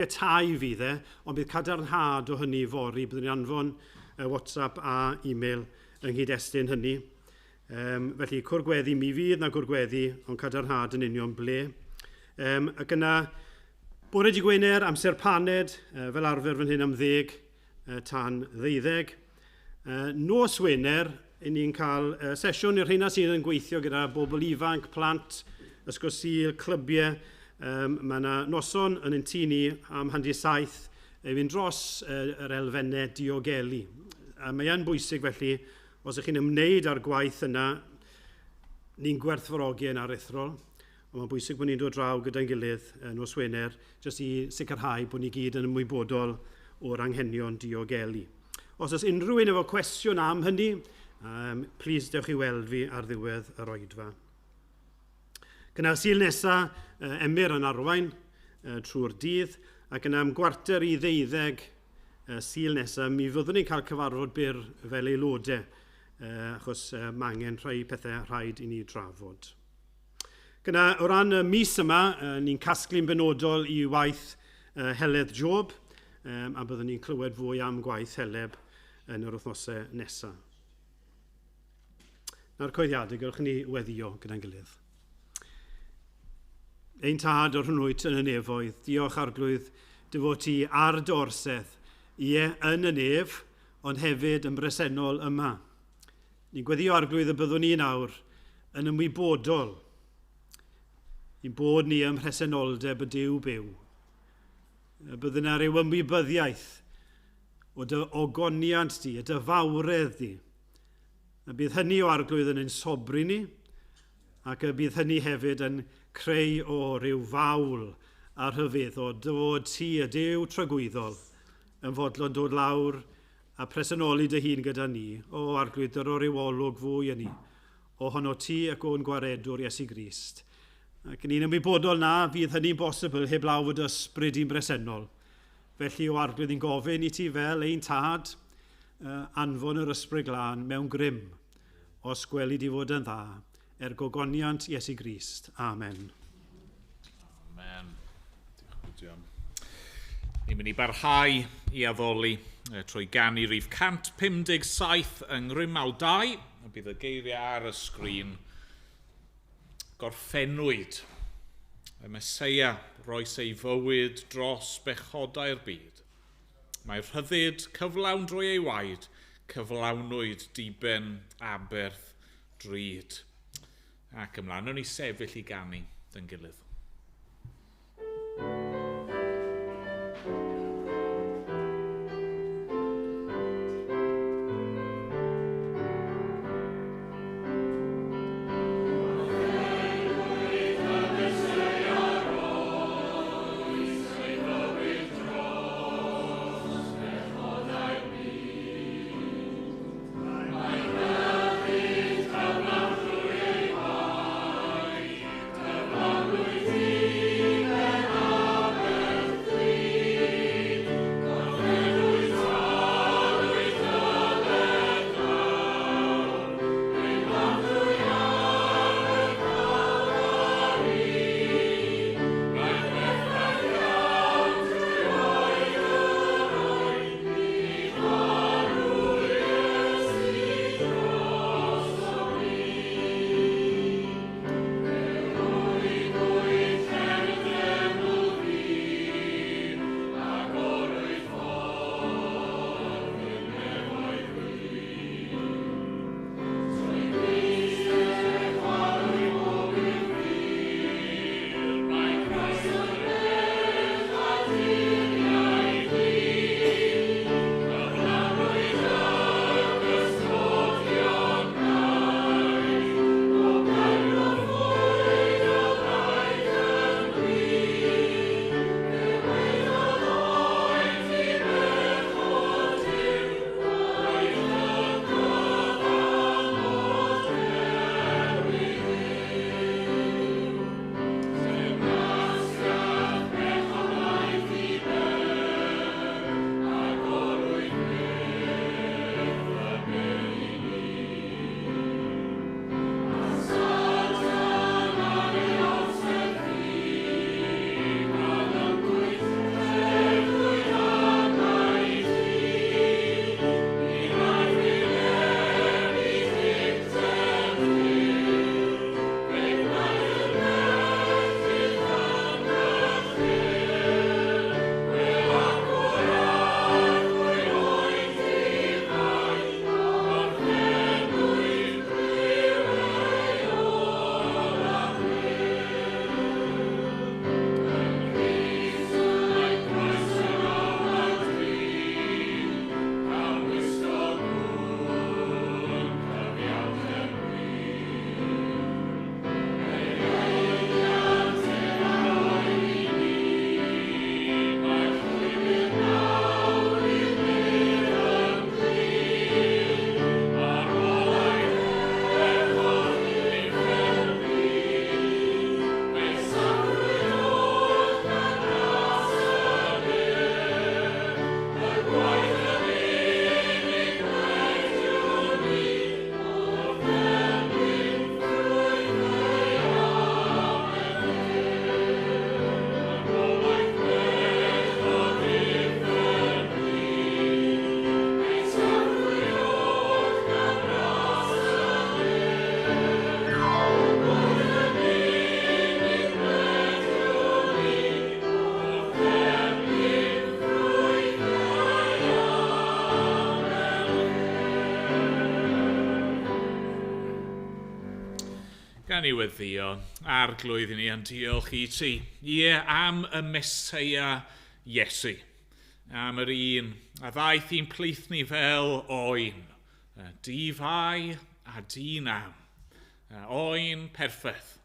Tai fydd e, ond bydd cadarnhad o hynny fory. Byddwn ni'n anfon WhatsApp a e-mail yng nghyd-destun hynny. Felly, cwr gweddi mi fydd na gwr gweddi, ond cadarnhad yn union ble. Ac yna, bore di Gwener, amser paned, fel arfer fan hyn am 10 tan 12. Nos Wener, i ni'n cael sesiwn i'r rheina sydd yn gweithio gyda bobl ifanc, plant, ysgol Sul, clybiau. Mae yna noson yn ein tŷ ni am 6:30 i fynd dros yr elfennau diogelu. A mae yn bwysig felly, os ydych chi'n ymwneud â'r gwaith yna, ni'n gwerthfawrogi yn aruthrol, ond mae'n bwysig bod ni'n dod draw gyda'n gilydd nos Wener, jyst i sicrhau bod ni gyd yn ymwybodol o'r anghenion diogelu. Os oes unrhyw un efo cwestiwn am hynny, plis dewch i weld fi ar ddiwedd yr oedfa. Gyda'r Sul nesaf, Emyr yn arwain trwy'r dydd, ac yna am 11:45 Sul nesaf, mi fyddwn ni'n cael cyfarfod byr fel aelodau, achos mae angen rhai pethau rhaid i ni drafod. Gyda, o ran y mis yma, ni'n casglu'n benodol i waith Heledd Job, a byddwn ni'n clywed fwy am gwaith Heledd yn yr wythnosau nesaf. Nawr coeddiadau, gewch ni weddio gyda'n gilydd. Ein tad o'r hwn wyt yn y nefoedd, diolch Arglwydd dy fod ti ar dy orsedd, ie, yn y nef, ond hefyd yn bresennol yma. Ni'n gweddio Arglwydd y byddwn ni nawr yn ymwybodol i'n bod ni ym mhresenoldeb y Duw byw. Y byddwn yna rhyw ymwybyddiaeth o dy ogoniant di, y dy fawredd di. A bydd hynny o Arglwydd yn ein sobri ni, ac y bydd hynny hefyd yn creu o ryw fawl a rhyfedd o dy fod ti y Duw tragwyddol yn fodlon dod lawr a presenoli dy hun gyda ni. O Arglwydd, dyro ryw olwg fwy yn ni, ohono ti ac o'n gwaredwr Iesu Grist. Ac ni'n ymwybodol na fydd hynny'n bosibl heblaw fod ysbryd i'n bresennol. Felly, o Arglwydd, ni'n gofyn i ti fel ein tad, anfon yr Ysbryd Glân mewn grym, os gweli di fod yn dda, er gogoniant Iesu Grist. Amen. Amen. Diolch Gwydion. Ni'n mynd i barhau i addoli trwy ganu rhif 157 yng Ngrymawl 2, a bydd y geiriau ar y sgrin. Gorffennwyd. Y Meseia roes ei fywyd dros bechodau'r byd. Mae rhyddid cyflawn drwy ei waed, cyflawnwyd diben aberth drud. Ac ymlaen, o'n i sefyll i ganu dyn gilydd. Gawn ni weddïo. Arglwydd i ni yn diolch i ti. Ie, am y Meseia Iesu. Am yr un a ddaeth i'n plith ni fel oen. Di-fai a di-nam. Oen perffaith.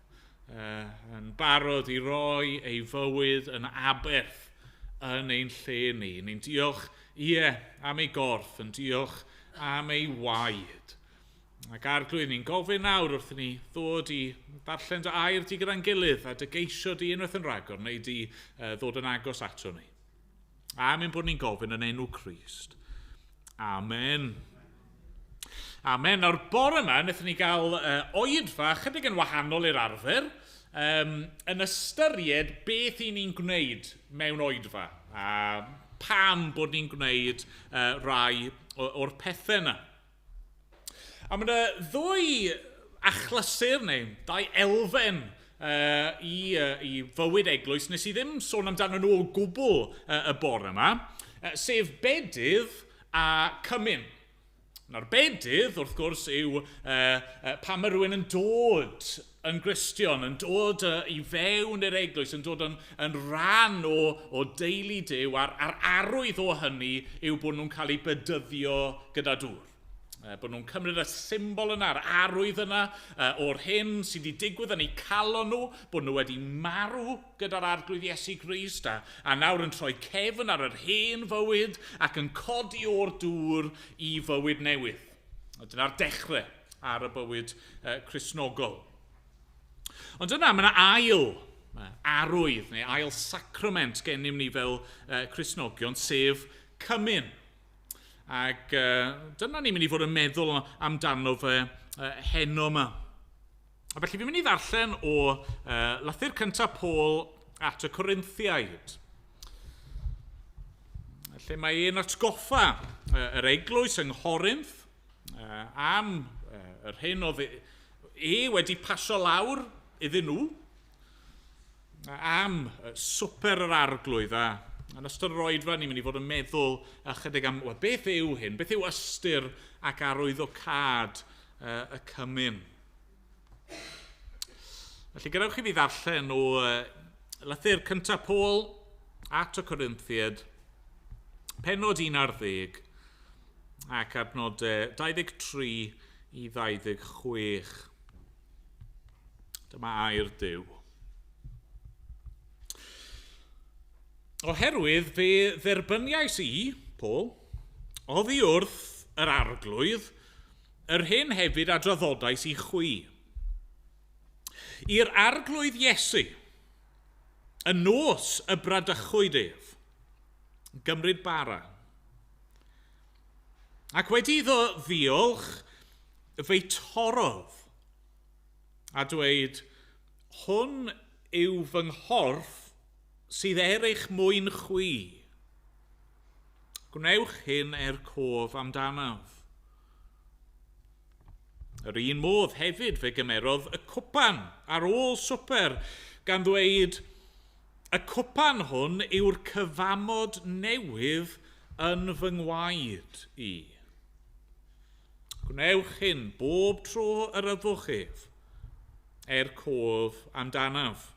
Yn barod i roi ei fywyd yn aberth yn ein lle ni. Ni'n diolch, ie, am ei gorff, yn diolch am ei waed. Ac Arglwydd, ni'n gofyn nawr wrth i ni ddod i ddarllen dy air di gyda'n gilydd a dy geisio di unwaith yn rhagor, neu di ddod yn agos ato ni. Am ein bod ni'n gofyn yn enw Crist. Amen. Amen. Nawr, bore yma, wnaethon ni gael oedfa chydig yn wahanol i'r arfer, yn ystyried beth i ni'n gwneud mewn oedfa, a pam bod ni'n gwneud rai o'r pethau yna. A mae yna ddwy achlysur neu dau elfen i fywyd eglwys nes i ddim sôn amdano nhw o gwbl y bore yma, sef bedydd a cymun. Nawr, bedydd, wrth gwrs, yw pan mae rhywun yn dod yn Gristion, yn dod i fewn i'r eglwys, yn dod yn rhan o deulu Duw, a'r arwydd o hynny yw bod nhw'n cael eu bedyddio gyda dŵr. Bod nhw'n cymryd y symbol yna, yr arwydd yna o'r hyn sydd wedi digwydd yn eu calon nhw, bod nhw wedi marw gyda'r Arglwydd Iesu Grist a nawr yn troi cefn ar yr hen fywyd ac yn codi o'r dŵr i fywyd newydd. A dyna'r dechrau ar y bywyd Cristnogol. Ond yna, mae yna ail arwydd neu ail sacrament gennym ni fel Cristnogion, sef cymun. Ac dyna ni'n mynd i fod yn meddwl amdano fe heno yma. A felly fi'n mynd i ddarllen o lythyr cyntaf Paul at y Corinthiaid. Lle mae e'n atgoffa yr eglwys yng Nghorinth am yr hyn oedd e wedi pasio lawr iddyn nhw, am swper yr Arglwydd. A yn ystod yr oedfa, ni'n mynd i fod yn meddwl ychydig am, well, beth yw hyn? Beth yw ystyr ac arwyddocâd y cymun? Felly, gadewch i fi ddarllen o lythyr cyntaf Paul at y Corinthiaid, pennod 11 ac adnodau 23 i 26. Dyma air Duw. Oherwydd fe dderbyniais i, Paul, oddi wrth yr Arglwydd, yr hyn hefyd a draddodais i chwi. I'r Arglwydd Iesu, y nos y bradychwyd ef, gymryd bara. Ac wedi iddo ddiolch, fe'i torrodd, a dweud, hwn yw fy nghorff sydd er eich mwyn chwi. Gwnewch hyn er cof amdanaf. Yr un modd hefyd fe gymerodd y cwpan ar ôl swper, gan ddweud, y cwpan hwn yw'r cyfamod newydd yn fy ngwaed i. Gwnewch hyn bob tro yr yfwch ef, er cof amdanaf.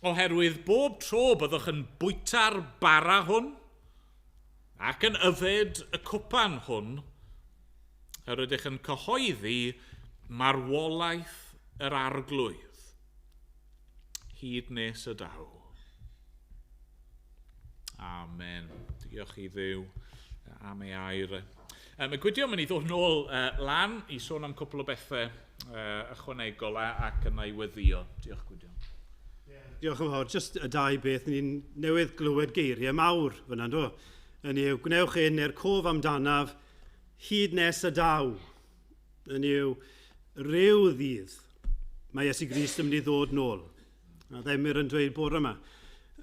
Oherwydd bob tro byddwch yn bwyta'r bara hwn ac yn yfed y cwpan hwn, yr ydych yn cyhoeddi marwolaeth yr Arglwydd, hyd nes y daw. Amen. Diolch i Dduw am ei air. Mae Gwydion mynd i ddod nôl lan i sôn am cwpl o bethau ychwanegol ac yna i weddio. Diolch, Gwydion. Diolch yn fawr. Just y dau beth, ni'n newydd glywed geiriau mawr fyna, do? Yn yw, gwnewch hyn er cof amdanaf hyd nes y daw. Yn yw, rhyw ddydd mae Iesu Grist yn mynd i ddod nôl. A Emyr yn dweud bore yma.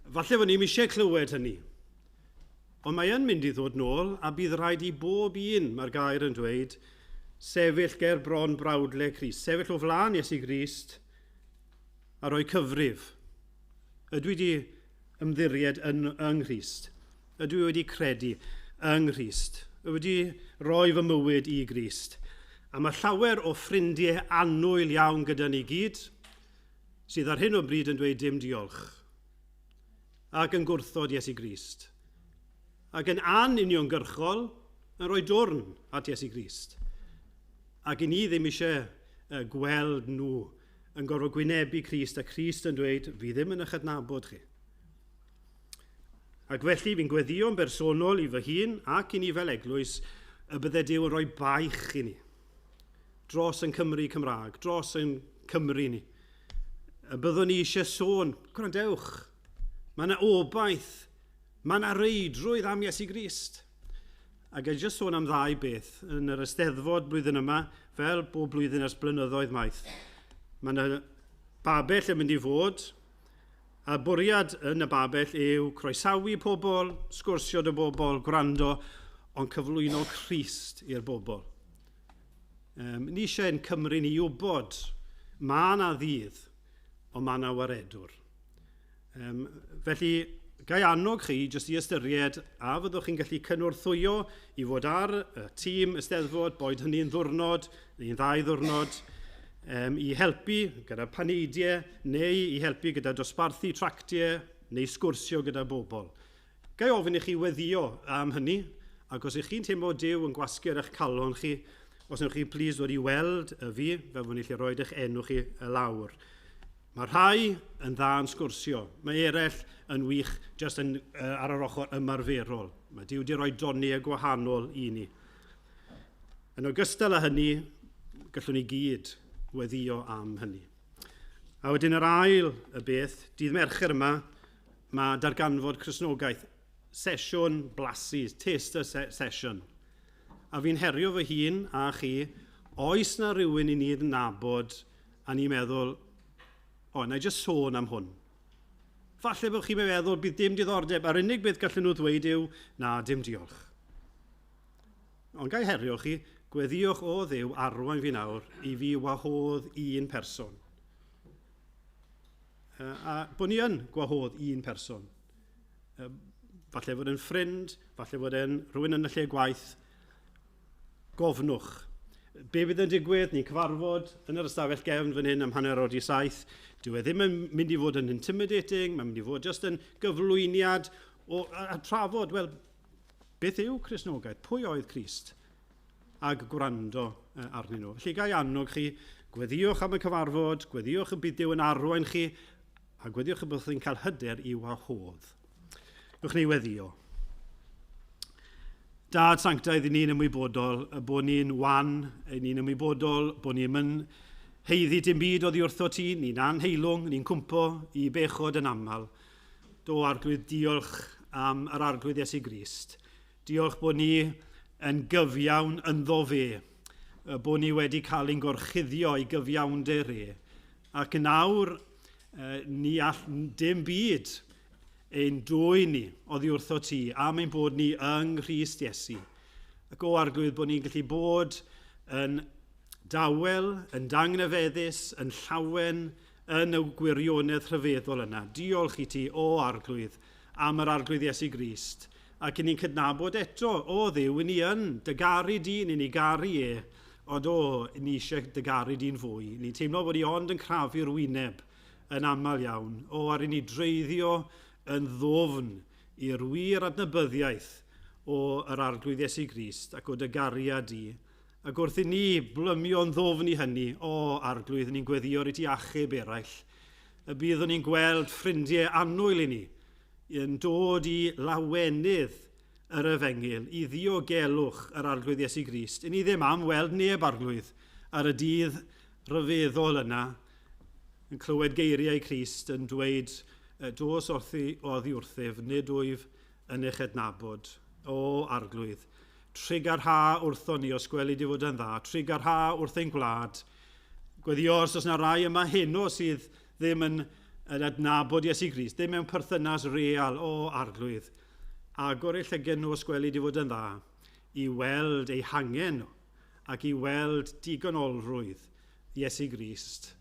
Falle fod ni'n eisiau clywed hynny. Ond mae yn mynd i ddod nôl a bydd rhaid i bob un, mae'r gair yn dweud, sefyll ger bron brawdle Crist. Sefyll o flaen Iesu Grist a rhoi cyfrif. Ydw i wedi ymddiried yng Nghrist? Ydw i wedi credu yng Nghrist? Ydw i wedi rhoi fy mywyd i Grist? A mae llawer o ffrindiau annwyl iawn gyda ni gyd, sydd ar hyn o bryd yn dweud dim diolch, ac yn gwrthod Iesu Grist, ac yn anuniongyrchol yn rhoi dwrn at Iesu Grist. Ac i ni ddim eisiau gweld nhw yn gorfod gwynebu Crist, a Crist yn dweud, fi ddim yn eich adnabod chi. Ac felly fi'n gweddïo'n bersonol i fy hun ac i ni fel eglwys y bydde Duw yn rhoi baich i ni dros yn Cymru Cymraeg, dros yn Cymru ni. Y byddwn ni eisiau sôn, gwrandewch, mae yna obaith, mae yna reidrwydd am Iesu Grist. A gael jyst sôn am ddau beth yn yr Eisteddfod blwyddyn yma, fel bob blwyddyn ers blynyddoedd maith. Mae yna babell yn mynd i fod, a bwriad yn y babell yw croesawu pobl, sgwrsio dy bobl, gwrando, ond cyflwyno Crist i'r bobl. Ni eisiau yn Cymru ni wybod, mae yna ddydd, ond mae yna waredwr. Felly, gai annog chi jyst i ystyried a fyddwch chi'n gallu cynorthwyo i fod ar y tîm Eisteddfod, boed hynny'n ddwrnod neu'n ddau ddwrnod, i helpu gyda paneidiau neu i helpu gyda dosbarthu tractiau neu sgwrsio gyda bobl. Gai ofyn i chi weddio am hynny, ac os ych chi'n teimlo Duw yn gwasgu ar eich calon chi, os wnewch chi plis ddod i weld y fi, fel bod ni'n gallu rhoi eich enw chi lawr. Mae rhai yn dda yn sgwrsio, mae eraill yn wych jyst yn, ar yr ochr ymarferol. Mae Duw wedi rhoi doniau gwahanol i ni. Yn ogystal â hynny, gallwn ni gyd weddio am hynny. A wedyn yr ail y beth, dydd Mercher yma, mae darganfod Cristnogaeth, sesiwn blasu, taster session. A fi'n herio fy hun a chi, oes na rhywun i ni'n nabod a ni'n meddwl, o, na i jyst sôn am hwn. Falle bod chi'n meddwl bydd dim diddordeb, a'r unig beth gallen nhw ddweud yw, na, dim diolch. Ond gai herio chi, gweddiwch o Dduw arwain fi nawr i fi wahodd un person. A bod ni yn gwahodd un person. Falle fod yn ffrind, falle fod yn rhywun yn y lle gwaith. Gofnwch. Be bydd yn digwydd? Ni'n cyfarfod yn yr ystafell gefn fan hyn am 7:30. Dyw e ddim yn mynd i fod yn intimidating, mae'n mynd i fod jyst yn gyflwyniad o, a trafod, wel, beth yw Cristnogaeth? Pwy oedd Crist? Ac gwrando arnyn nhw. Felly gai annog chi, gweddiwch am y cyfarfod, gweddiwch y bydd Duw yn arwain chi, a gweddiwch y byddwch chi'n cael hyder i wahodd. Newch ni weddio. Dad sanctaidd, i ni'n ymwybodol y bod ni'n wan, i ni'n ymwybodol bod ni'n mynd heiddi dim byd oddi wrtho ti, ni'n anheilwng, ni'n cwmpo i bechod yn aml. Do Arglwydd, diolch am yr Arglwydd Iesu Grist. Diolch bod ni yn gyfiawn ynddo fe, bod ni wedi cael ein gorchuddio i gyfiawnder e. Ac yn awr, ni all dim byd ein dwy ni oddi wrtho ti, am ein bod ni yng Nghrist Iesu. Ac o Arglwydd, bod ni'n gallu bod yn dawel, yn dangnefeddus, yn llawen, yn y gwirionedd rhyfeddol yna. Diolch i ti, o Arglwydd, am yr Arglwydd Iesu Grist. Ac i ni'n cydnabod eto, o Dduw, i ni yn dygaru di, ni'n ei garu e, ond o, ni eisiau dygaru di'n fwy. Ni'n teimlo bod ni ond yn crafu'r wyneb yn aml iawn. O, ar i ni dreiddio yn ddwfn i'r wir adnabyddiaeth o yr Arglwydd Iesu Grist ac o dy gariad di. Ac wrth i ni blymio'n ddwfn i hynny, o Arglwydd, ni'n gweddio i ti achub eraill. Y byddwn ni'n gweld ffrindiau annwyl i ni yn dod i lawenydd yr efengyl, i ddiogelwch yr Arglwydd Iesu Grist. I ni ddim am weld neb Arglwydd ar y dydd rhyfeddol yna yn clywed geiriau Crist yn dweud, dos oddi wrthyf, nid wyf yn eich adnabod. O Arglwydd, trugarha wrtho ni os gweli di fod yn dda, trugarha wrth ein gwlad. Gweddio os oes yna rai yma heno sydd ddim yn adnabod Iesu Grist, ddim mewn perthynas real, o Arglwydd. Agor eu llyged nhw os gweli di fod yn dda, i weld eu hangen nhw ac i weld digonolrwydd Iesu Grist.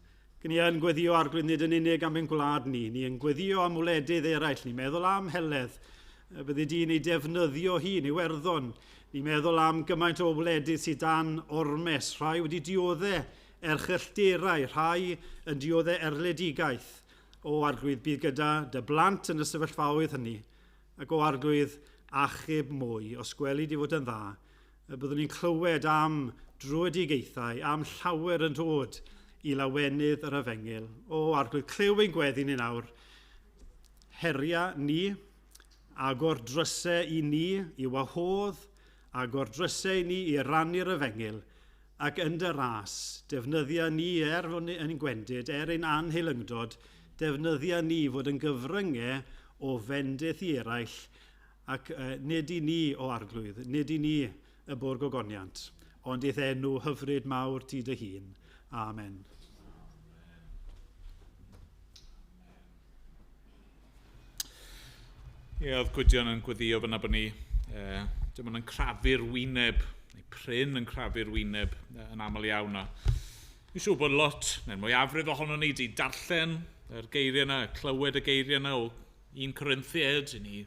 Ni yn gweddio Arglwydd nid yn unig am ein gwlad ni, ni yn gweddio am wledydd eraill, ni'n meddwl am Heledd, bydde di'n ei defnyddio hi, yn Iwerddon, Ni'n meddwl am gymaint o wledydd sydd dan ormes, rhai wedi dioddau erchyllterau, rhai yn dioddau erledigaeth. O Arglwydd, bydd gyda dy blant yn y sefyllfaoedd hynny, ac o Arglwydd, achub mwy, os gweli di fod yn dda, byddwn ni'n clywed am dröedigaethau, am llawer yn dod i lawenydd yr efengyl. O Arglwydd, clyw ein gweddi ni nawr. Heria ni, agor drysau i ni, i wahodd, agor drysau i ni i rannu'r efengyl, ac yn dy ras, defnyddia ni fod yn gwendid, er ein anheilyngdod, defnyddia ni fod yn gyfryngau o fendith i eraill, ac nid i ni o Arglwydd, nid i ni y bwrdd gogoniant, ond i'th enw hyfryd mawr ti dy hun. Amen. Ie, oedd Gwydion yn gweddio fyna bod ni dim ond yn crafu'r wyneb, neu prin yn crafu'r wyneb yn aml iawn. Dwi'n siŵr bod lot, neu'r mwyafrif ohono ni wedi darllen yr geiriau yna, clywed y geiriau yna o 1 Corinthiaid, i ni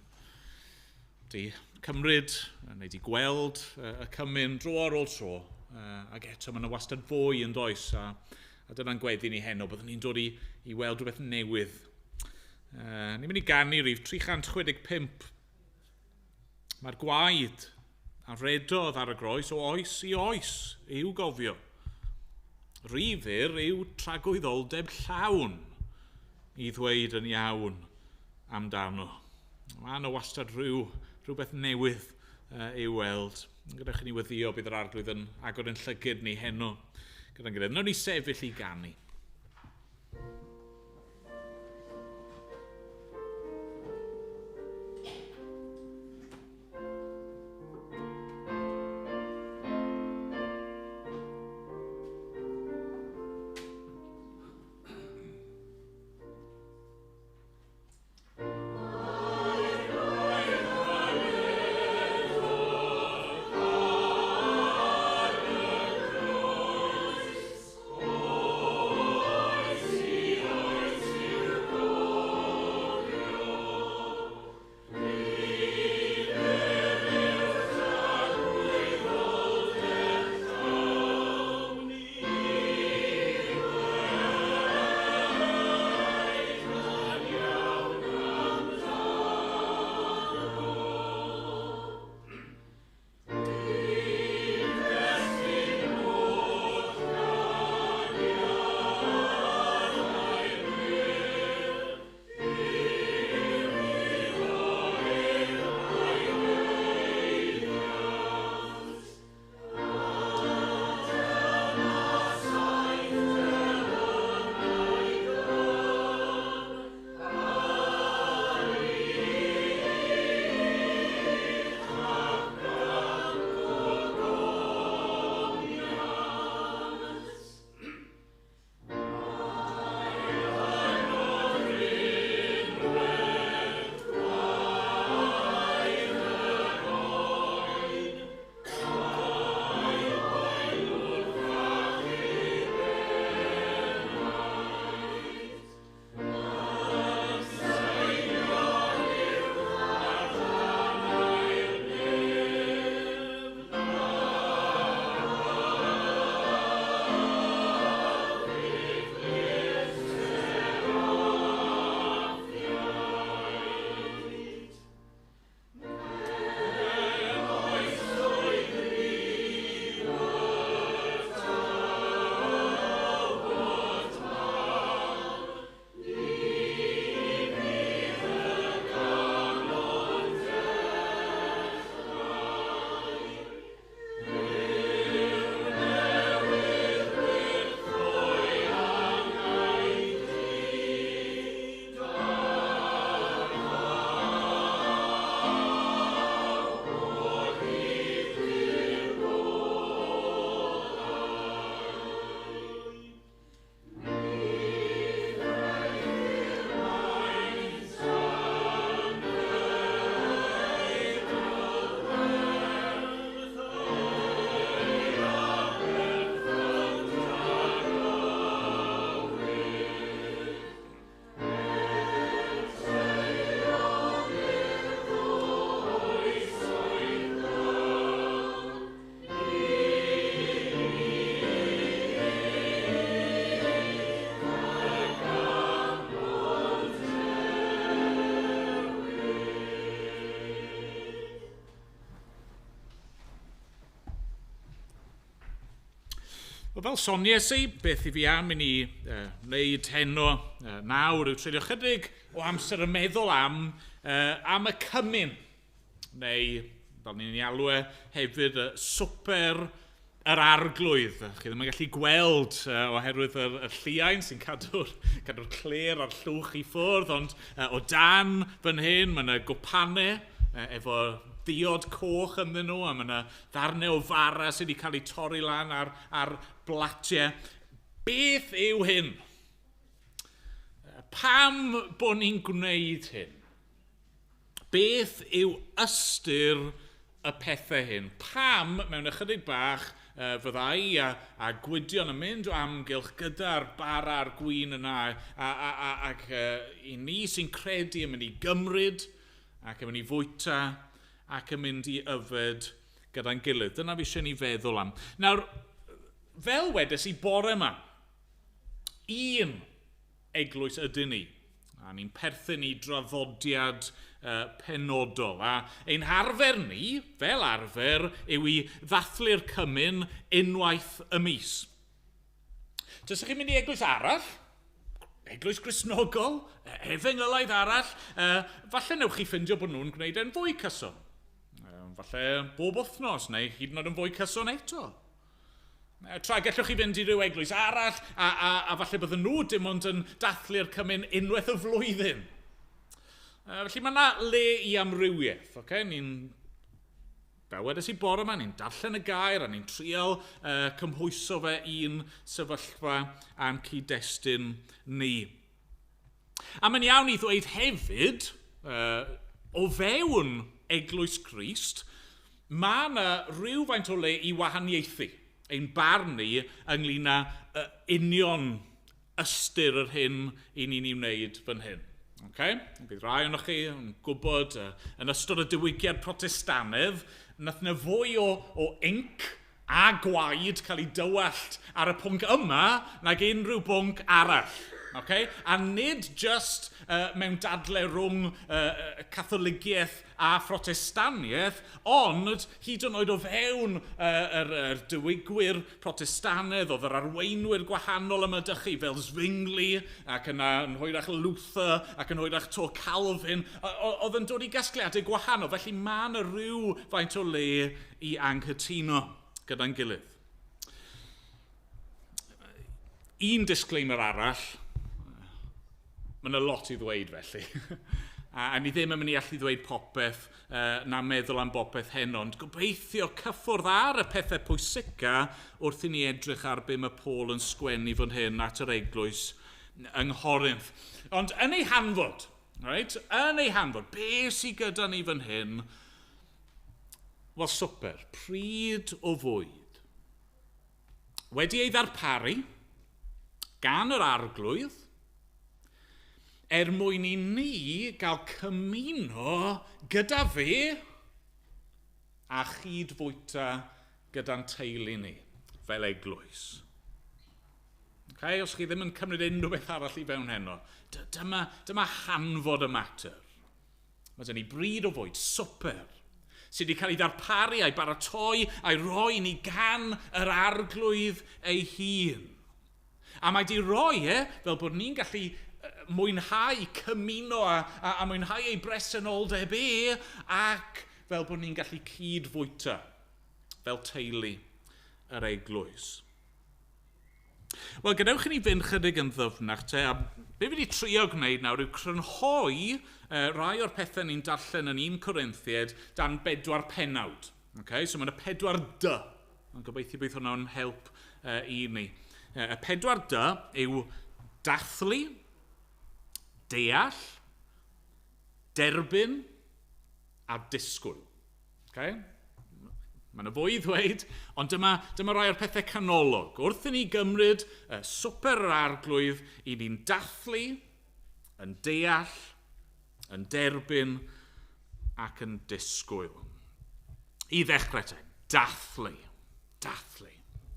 wedi cymryd, neu wedi gweld y cymun dro ar ôl tro, ac eto mae yna wastad fwy yn does, a dyna'n gweddi ni heno, byddwn ni'n dod i weld rhywbeth newydd. Ni'n mynd i ganu rhif 365. Mae'r gwaed a redodd ar y groes o oes i oes i'w gofio. Rhif fyr yw tragwyddoldeb llawn i ddweud yn iawn amdano. Mae yna wastad rhywbeth newydd i'w weld. Gyda chi ni weddio bydd yr Arglwydd yn agor yn llygid ni heno. Gyda'n gilydd. Nawn ni sefyll i ganu. Wel, fel sonies i, beth i fi am i ni wneud heno nawr yw treulio chydig o amser yn meddwl am, am y cymun, neu fel ni'n ei alw e hefyd, y swper yr arglwydd. Chi ddim yn gallu gweld oherwydd y, y lliain sy'n cadw'r cadw cler a'r llwch i ffwrdd, ond o dan fan hyn mae yna gwpanau efo diod coch ynddyn nhw, a mae yna ddarnau o fara sydd wedi cael eu torri lan ar, ar blatiau. Beth yw hyn? Pam bod ni'n gwneud hyn? Beth yw ystyr y pethau hyn? Pam, mewn ychydig bach, fyddai a, a Gwydion yn mynd o amgylch gyda'r bara a'r gwin yna a, a, a, ac i ni sy'n credu yn mynd i gymryd ac yn mynd i fwyta ac yn mynd i yfed gyda'n gilydd. Dyna fi eisiau ni feddwl am. Nawr, fel wedes i bore yma, un eglwys ydyn ni. A ni'n perthyn i draddodiad penodol. A ein harfer ni, fel arfer, yw i ddathlu'r cymun unwaith y mis. Tysych chi'n mynd i eglwys arall, eglwys Gristnogol, efengylaidd arall, falle newch chi ffindio bod nhw'n gwneud e'n fwy cyson. Falle bob wythnos, neu hyd yn oed yn fwy cyson eto. Tra gallwch chi fynd i ryw eglwys arall, a, a, a falle bydden nhw dim ond yn dathlu'r cymun unwaith y flwyddyn. Felly mae yna le i amrywiaeth. Okay? Ni'n Fel wedes i bore yma, ni'n darllen y gair a ni'n trial cymhwyso fe i'n sefyllfa a'n cyd-destun ni. A mae'n iawn i ddweud hefyd, o fewn Eglwys Crist, mae yna rhywfaint o le i wahaniaethu ein barn ni ynglyn â union ystyr yr hyn i ni'n ei wneud fan hyn. Okay? Bydd rai ohonoch chi yn gwybod, yn ystod y diwygiad Protestannedd, nath yna fwy o, o inc a gwaed cael ei dywallt ar y pwnc yma nag unrhyw bwnc arall. Okay? A nid just mewn dadle rhwng Catholigiaeth a Phrotestaniaeth, ond hyd yn oed o fewn yr, yr diwygwyr Protestannedd, oedd yr arweinwyr gwahanol yma dych chi, fel Zwingli, ac yna yn hwyrach Luther, ac yn hwyrach to Calvin, oedd yn dod i gasgliadau gwahanol, felly mae yna rhyw faint o le i anghytuno gyda'n gilydd. Un disclaimer arall, mae yna lot i ddweud felly. A, a ni ddim yn mynd i allu ddweud popeth na meddwl am bopeth heno, ond gobeithio cyffwrdd ar y pethau pwysica wrth i ni edrych ar be mae Paul yn sgwennu fan hyn at yr eglwys yng Nghorinth. Ond yn ei hanfod, right, yn ei hanfod, be sydd gyda ni fan hyn? Wel, swper, pryd o fwyd. Wedi ei ddarparu gan yr arglwydd, er mwyn i ni gael cymuno gyda fe a chyd-fwyta gyda'n teulu ni, fel eglwys. Okay, os chi ddim yn cymryd unrhyw beth arall i fewn heno, dyma, dyma hanfod y mater. Mae dyn ni bryd o fwyd, swper, sydd wedi cael ei ddarparu a'i baratoi a'i roi ni gan yr arglwydd ei hun. A mae di roi e fel bod ni'n gallu mwynhau cymuno a, a, a mwynhau ei bresenoldeb e ac fel bod ni'n gallu cyd-fwyta fel teulu yr eglwys. Wel, gadewch i ni fynd chydig yn ddyfnach te, a be fi wedi trio gwneud nawr yw crynhoi rai o'r pethau ni'n darllen yn 1 Corinthiaid dan bedwar pennawd. Okay? So mae yna pedwar D. Ond gobeithio bydd hwnna'n help i ni. Y pedwar D yw dathlu, deall, derbyn a disgwyl. Okay? Mae yna fwy i ddweud, ond dyma, dyma rai o'r pethau canolog. Wrth i ni gymryd y swper yr arglwydd, i ni'n dathlu, yn deall, yn derbyn ac yn disgwyl. I ddechrau te, dathlu. Dathlu.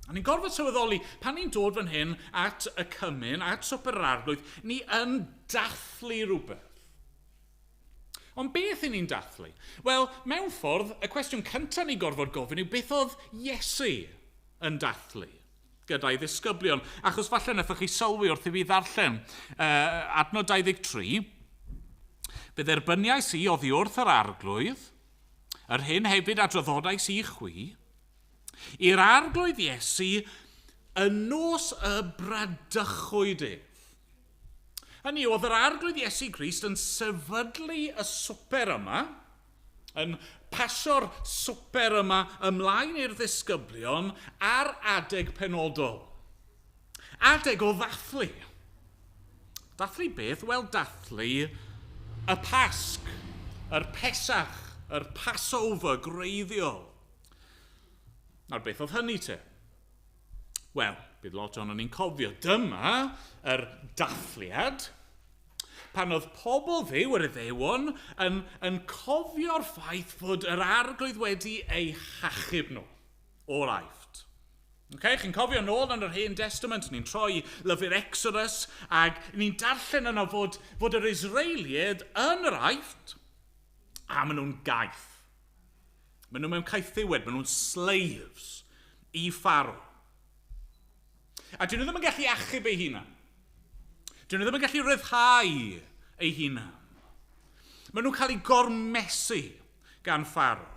A ni'n gorfod sylweddoli, pan ni'n dod fan hyn at y cymun, at swper yr arglwydd, ni yn dathlu rhywbeth. Ond beth i ni'n dathlu? Wel, mewn ffordd, y cwestiwn cyntaf ni gorfod gofyn yw beth oedd Iesu yn dathlu? gyda'i ddisgyblion. Achos falle wnaethoch chi sylwi wrth i fi ddarllen adnod 23, "Fe dderbyniais i oddi wrth yr Arglwydd, yr hyn hefyd a draddodais i chwi, i'r Arglwydd Iesu y nos y bradychwyd ef." Hynny yw, oedd yr Arglwydd Iesu Grist yn sefydlu y swper yma, yn pasio'r swper yma ymlaen i'r ddisgyblion ar adeg penodol. Adeg o ddathlu. Dathlu beth? Wel, dathlu y Pasg, yr Pesach, yr Passover gwreiddiol. Nawr, beth oedd hynny te? Wel, bydd lot ohonon ni'n cofio. Dyma yr dathliad pan oedd pobl Dduw, yr Iddewon, yn cofio'r ffaith fod yr Arglwydd wedi eu hachub nhw o'r Aifft. Okay, chi'n cofio nôl yn yr Hen Testament, ni'n troi lyfr Exodus, ac ni'n darllen yno fod yr Israeliaid yn yr Aifft, a maen nhw'n gaeth. Maen nhw mewn caethiwed, maen nhw'n slaves i Pharaoh. A dyn nhw ddim yn gallu achub eu hunan. Dyn nhw ddim yn gallu rhyddhau eu hunan. Maen nhw'n cael eu gormesu gan Pharaoh.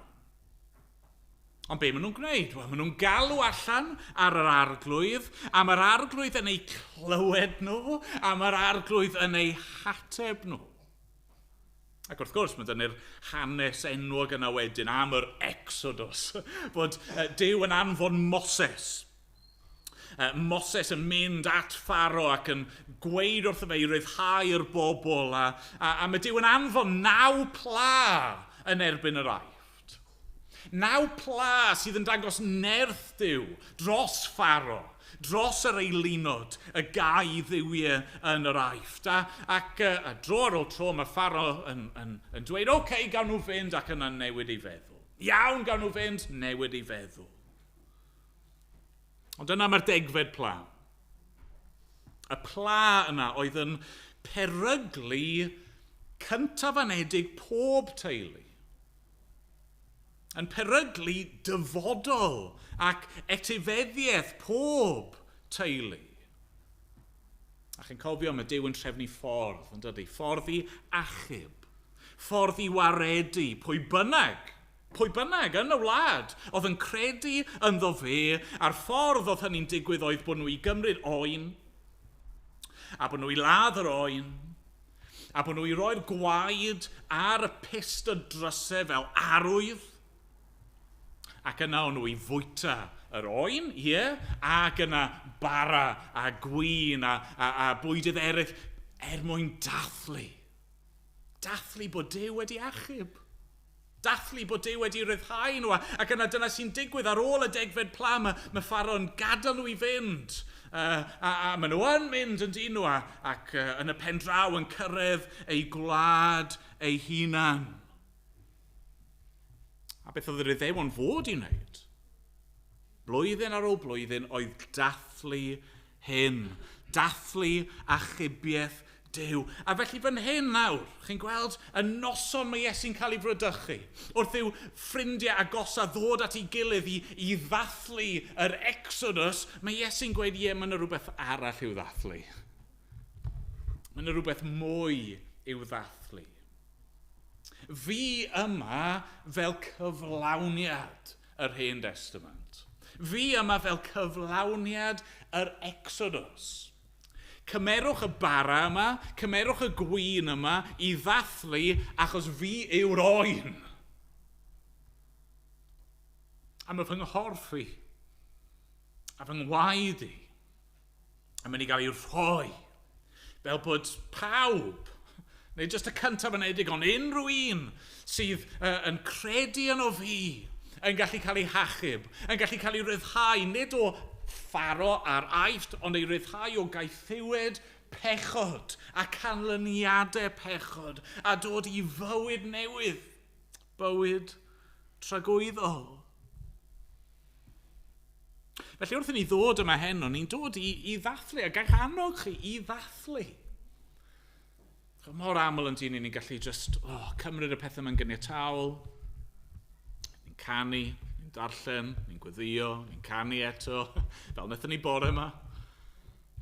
Ond be maen nhw'n gwneud? Wel, maen nhw'n galw allan ar yr Arglwydd, a mae'r Arglwydd yn eu clywed nhw, a mae'r Arglwydd yn eu hateb nhw. Ac wrth gwrs, mae dyna'r hanes enwog yna wedyn am yr Exodus, bod Duw yn anfon Moses. Moses yn mynd at Pharaoh ac yn gweud wrtho fe i ryddhau'r bobl, a mae Duw yn anfon 9 pla yn erbyn yr Aifft. 9 pla sydd yn dangos nerth Duw dros Pharaoh, dros yr eilunod, y gau dduwiau yn yr Aifft. A dro ar ôl tro mae Pharaoh yn dweud, "Oce, okay, gawn nhw fynd," ac yna newid ei feddwl. "Iawn, gawn nhw fynd," newid ei feddwl. Ond yna mae'r 10fed pla. Y pla yna oedd yn peryglu cyntafanedig pob teulu. Yn peryglu dyfodol ac etifeddiaeth pob teulu. A chi'n cofio, mae Duw yn trefnu ffordd, yn dydy? Ffordd i achub, ffordd i waredu pwy bynnag yn y wlad oedd yn credu ynddo fe, a'r ffordd oedd hynny'n digwydd oedd bod nhw i gymryd oen, a bod nhw i ladd yr oen, a bod nhw i roi'r gwaed ar y pyst y drysau fel arwydd, ac yna o'n nhw i fwyta yr oen, ie, ac yna bara a gwin a bwydydd eraill er mwyn dathlu. Dathlu bod Duw wedi achub. Dathlu bod Duw wedi rhyddhau nhw. Ac yna dyna sy'n digwydd ar ôl y 10fed pla. Mae Pharaoh yn gadael nhw i fynd. A maen nhw yn mynd yn dyn nhw ac yn y pen draw yn cyrraedd eu gwlad eu hunan. A beth oedd yr Iddewon fod i wneud? Blwyddyn ar ôl blwyddyn oedd dathlu hyn. Dathlu achubiaeth Duw. A felly fan hyn nawr, chi'n gweld y noson mae Iesu'n cael ei fradychu. Wrth i'w ffrindiau agosa ddod at ei gilydd i ddathlu yr Exodus, mae Iesu'n gweud, ie, mae yna rhywbeth arall i'w ddathlu. Mae yna rhywbeth mwy i'w ddathlu. Fi yma fel cyflawniad yr Hen Testament. Fi yma fel cyflawniad yr Exodus. Cymerwch y bara yma, cymerwch y gwin yma i ddathlu achos fi yw'r oen. A mae fy nghorff i a fy ngwaed i yn mynd i gael ei rhoi fel bod pawb, neu jyst y cyntaf yn edig, ond unrhyw un sydd yn credu yno fi, yn gallu cael ei hachub, yn gallu cael ei ryddhau, nid o Pharaoh a'r Aifft, ond ei ryddhau o gaethiwed pechod a canlyniadau pechod a dod i fywyd newydd, bywyd tragwyddol. Felly wrth i ni ddod yma heno, ni'n dod i ddathlu, a gael annog chi i ddathlu. Mor aml yn dyn ni'n gallu just cymryd y pethau yma'n gyniataol, ni'n canu, ni'n Ni'n darllen, ni'n gweddio, ni'n canu eto, fel wnaethon ni bore yma.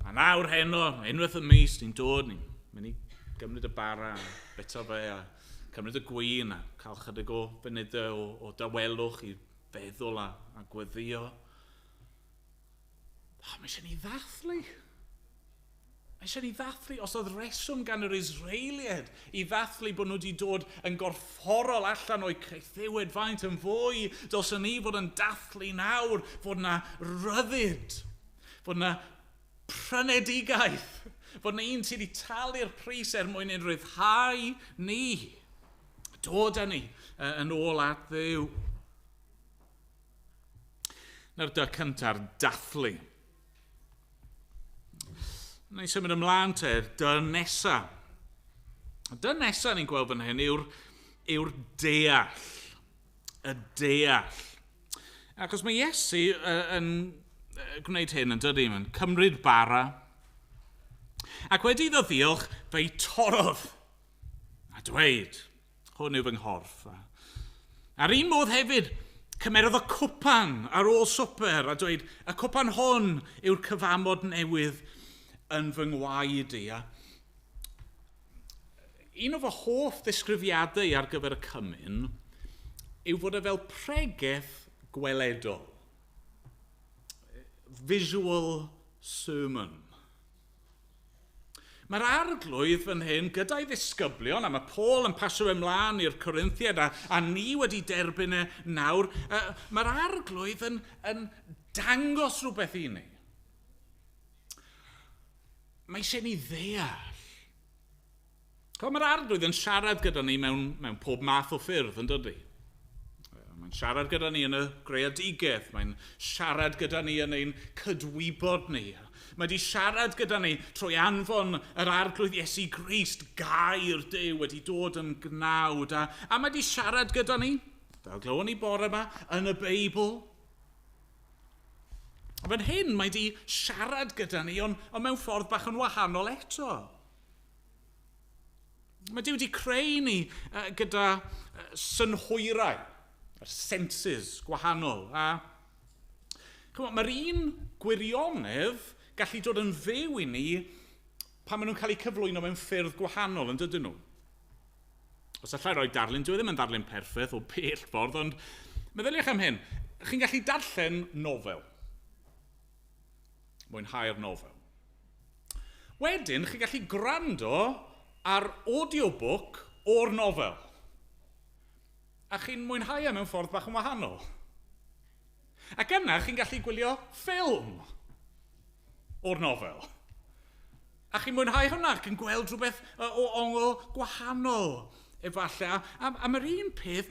A nawr heno, unwaith y mis, ni'n dod, ni'n mynd i gymryd y bara, bita fe, a cymryd y gwin, a cael chydig o funudau o dawelwch i feddwl a gweddio. O, mae eisiau ni ddathlu. Mae eisiau ni ddathlu. Os oedd reswm gan yr Israeliad i ddathlu bod nhw wedi dod yn gorfforol allan o'i caethiwed faint yn fwy, dylswn ni fod yn dathlu nawr, fod yna ryddid, fod yna prynedigaeth, fod yna un sydd wedi talu'r pris er mwyn ein rhyddhau ni, dod â ni yn ôl at Dduw. Na'r dy cynta'r dathlu. Wna i symud ymlaen te, dy nesa. Dy nesa ni'n gweld fan hyn yw'r deall. Y deall. Achos mae Iesu yn gwneud hyn yn dydy, mae'n cymryd bara. Ac wedi iddo ddiolch, fe'i torrodd. A dweud, hwn yw fy nghorff. A'r un modd hefyd, cymerodd y cwpan ar ôl swper a dweud, y cwpan hwn yw'r cyfamod newydd yn fy ngwaed i. Un o fy hoff ddisgrifiadau ar gyfer y cymun yw fod e fel pregeth gweledol. Visual sermon. Mae'r arglwydd fan hyn gyda'i ddisgyblion, a mae Paul yn pasio ymlaen i'r Corinthiad, a ni wedi derbyn e nawr, mae'r arglwydd yn dangos rhywbeth i ni. Mae eisiau ni ddeall. Mae'r arglwydd yn siarad gyda ni mewn pob math o ffyrdd, yn dydy? Mae'n siarad gyda ni yn y greadigaeth, mae'n siarad gyda ni yn ein cydwybod ni. Mae wedi siarad gyda ni trwy anfon yr arglwydd Iesu Grist, gair Duw wedi dod yn gnawd. A mae wedi siarad gyda ni, fel glywon ni bore yma, yn y Beibl. A fan hyn mae wedi siarad gyda ni, ond mewn ffordd bach yn wahanol eto. Mae Duw wedi creu ni gyda synhwyrau, senses gwahanol. A mae'r un gwirionedd gallu dod yn fyw i ni pan maen nhw'n cael eu cyflwyno mewn ffyrdd gwahanol, yn dydyn nhw? Os allai roi darlun, dwi ddim yn ddarlun perffaith o bell ffordd, ond meddyliwch am hyn. Chi'n gallu darllen nofel. Mwynhau'r nofel. Wedyn, chi'n gallu gwrando ar audiobook o'r nofel. A chi'n mwynhau e mewn ffordd bach yn wahanol. Ac yna, chi'n gallu gwylio ffilm o'r nofel. A chi'n mwynhau hwnna ac yn gweld rhywbeth o ongl gwahanol, efallai. A mae'r un peth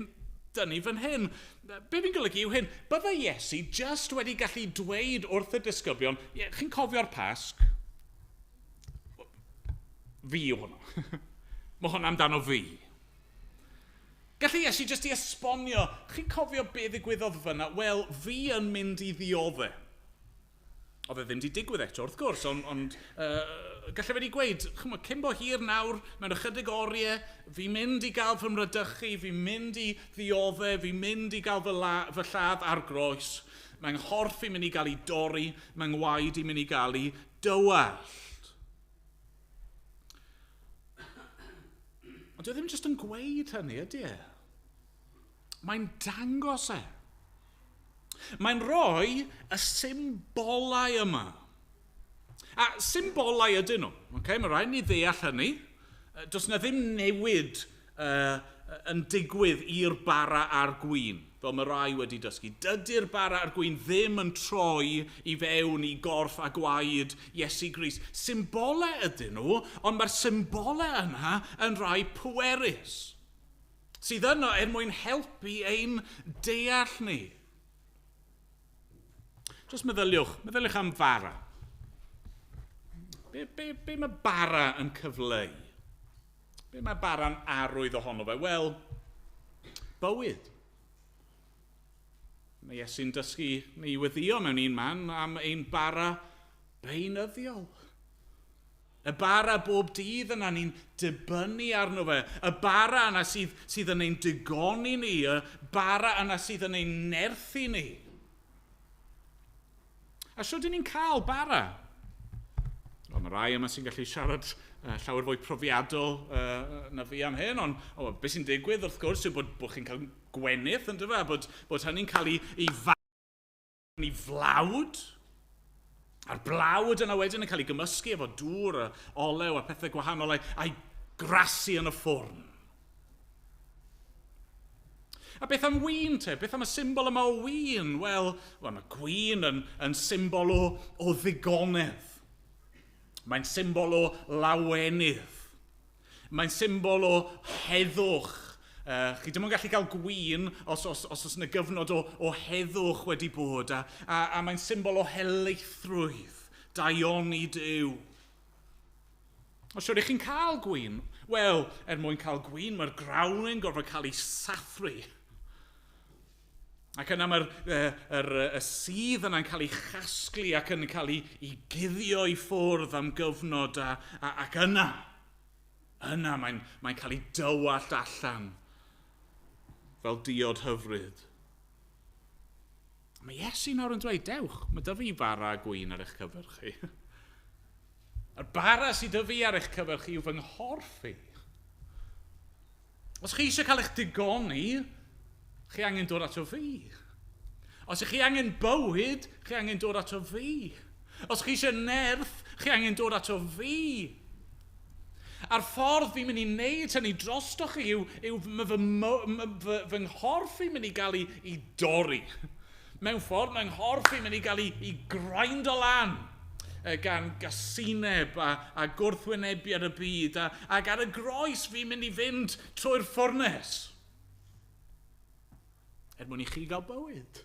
dyn ni fan hyn. Be fi'n golygu yw hyn, byddai Iesu just wedi gallu dweud wrth y disgyblion, chi'n cofio'r Pasg? Fi yw hwnna. Mae hwnna amdano fi. Gallu Iesu just i esbonio, chi'n cofio be ddigwyddodd fyna? Wel, fi yn mynd i ddioddef. Oedd e ddim wedi digwydd eto, wrth gwrs, ond gallai fe wedi gweud, chymod, cyn bo hir nawr, mewn ychydig oriau, fi'n mynd i gael fy mrydychu, fi'n mynd i ddioddef, fi'n mynd i gael fy lladd ar groes, mae'n nghorff i'n mynd i gael ei dorri, mae'n ngwaed i'n mynd i gael ei dywallt. Ond dwi ddim jyst yn gweud hynny, ydy e? Mae'n dangos e. Mae'n rhoi y symbolau yma. A symbolau ydyn nhw. Okay? Mae rhaid ni ddeall hynny. Does na ddim newid yn digwydd i'r bara a'r gwin, fel mae rai wedi dysgu. Dydy'r bara a'r gwin ddim yn troi i fewn i gorff a gwaed Iesu Grist. Symbolau ydyn nhw, ond mae'r symbolau yna yn rhai pwerus, sydd yno er mwyn helpu ein deall ni. Just meddyliwch am fara. Be mae bara yn cyfleu? Be mae bara'n arwydd ohono fe? Wel, bywyd. Mae Iesu'n dysgu ni weddio mewn un man am ein bara beunyddiol. Y bara bob dydd yna ni'n dibynnu arno fe. Y bara yna sydd yn ein digoni ni. Y bara yna sydd yn ein nerthu ni. A sut ydyn ni'n cael bara? Wel, mae rai yma sy'n gallu siarad llawer fwy profiadol na fi am hyn, ond beth sy'n digwydd wrth gwrs yw bod chi'n cael gwenith, yn dyfa, bod hynny'n cael ei flawd. A'r blawd yna wedyn yn cael ei gymysgu efo dŵr a olew a pethau gwahanol a'i grasu yn y ffwrn. A beth am win te? Beth am y symbol yma o win? Wel, mae gwin yn symbol o ddigonedd. Mae'n symbol o lawenydd. Mae'n symbol o heddwch. Chi ddim yn gallu cael gwin os oes yna gyfnod o heddwch wedi bod. A mae'n symbol o helaethrwydd, daioni Duw. Os ydych chi'n cael gwin, wel, er mwyn cael gwin, mae'r grawn yn gorfod cael ei sathru. Ac yna mae'r y sudd yna'n cael ei chasglu ac yn cael ei guddio i ffwrdd am gyfnod ac yna mae'n cael ei dywallt allan fel diod hyfryd. Mae Iesu nawr yn dweud, dewch, mae dy fi bara a gwin ar eich cyfer chi. A'r bara sydd dy fi ar eich cyfer chi yw fy nghorff i. Os chi eisiau cael eich digoni, chi angen dod ato fi. Os ych chi angen bywyd, chi angen dod ato fi. Os chi eisiau nerth, chi angen dod ato fi. A'r ffordd fi'n mynd i wneud hynny drostoch chi yw fy nghorff i'n mynd i gael ei dorri. Mewn ffordd, mae nghorff i'n mynd i gael ei grindo lan gan gasineb a gwrthwynebiad y byd. Ac ar y groes fi'n mynd i fynd trwy'r ffwrnes. Er mwyn i chi gael bywyd.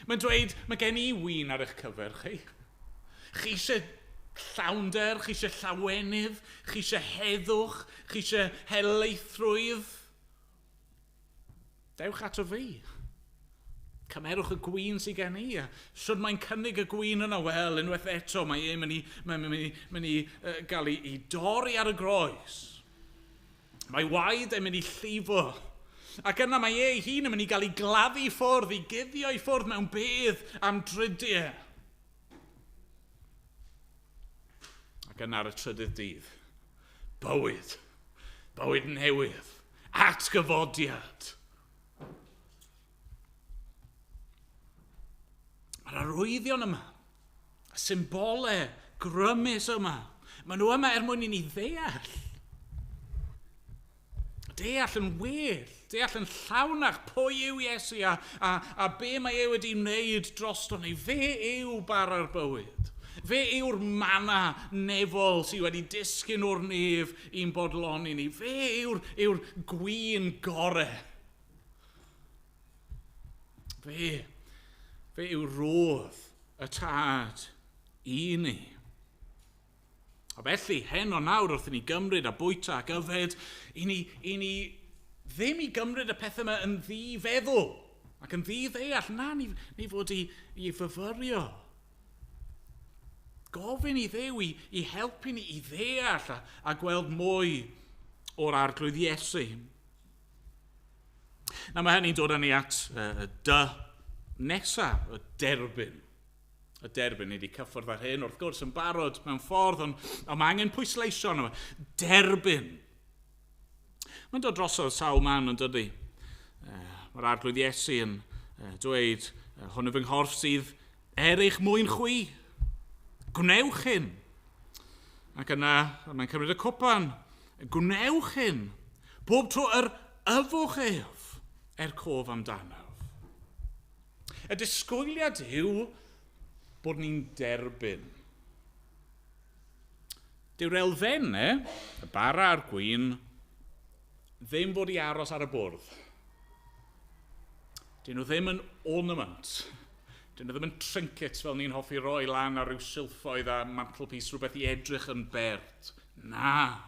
Mae'n dweud, mae gen i win ar eich cyfer chi. Chi eisiau llawnder, chi eisiau llawenydd, chi eisiau heddwch, chi eisiau helaethrwydd. Dewch ato fi. Cymerwch y gwin sydd gen i. Sut mae'n cynnig y gwin yna? Wel, unwaith eto, mae e'n mynd i gael ei dorri ar y groes. Mae waed e'n mynd i llifo. Ac yna mae ei hun yn mynd i gael ei gladdu i ffwrdd, i guddio i ffwrdd mewn bedd am drydiau. Ac yna ar y trydydd dydd, bywyd, bywyd newydd, atgyfodiad. Mae'r arwyddion yma, y symbolau grymus yma, maen nhw yma er mwyn i ni ddeall. Deall yn well, deall yn llawnach pwy yw Iesu a be mae e wedi wneud drosto ni. Fe yw bara'r bywyd. Fe yw'r mana nefol sydd wedi disgyn o'r nef i'n bodloni ni. Fe yw'r gwin gore. Fe yw rodd y tad i ni. A felly, heno nawr wrth i ni gymryd a bwyta ac yfed, i ni ddim i gymryd y pethau yma yn ddi-feddwl ac yn ddi-ddeall. Na, ni fod i fyfyrio. Gofyn i Dduw i helpu ni i ddeall a gweld mwy o'r Arglwydd Iesu. Na, mae hynny'n dod â ni at y dy nesaf, y derbyn. Y derbyn, ni wedi cyffwrdd ar hyn, wrth gwrs, yn barod mewn ffordd, ond mae angen pwysleisio arno fe. Derbyn. Mae'n dod drosodd sawl man yn dydy. Mae'r Arglwydd Iesu yn dweud, hwn yw fy nghorff sydd er eich mwyn chwi. Gwnewch hyn. Ac yna, mae'n cymryd y cwpan. Gwnewch hyn. Bob tro yr yfwch ef er cof amdanaf. Y disgwyliad yw bod ni'n derbyn. Dyw'r elfennau, y bara a'r gwin, ddim fod i aros ar y bwrdd. Dyn nhw ddim yn ornament. Dyn nhw ddim yn trinkets fel ni'n hoffi roi lan ar ryw silffoedd a mantelpiece, rhywbeth i edrych yn bert. Na.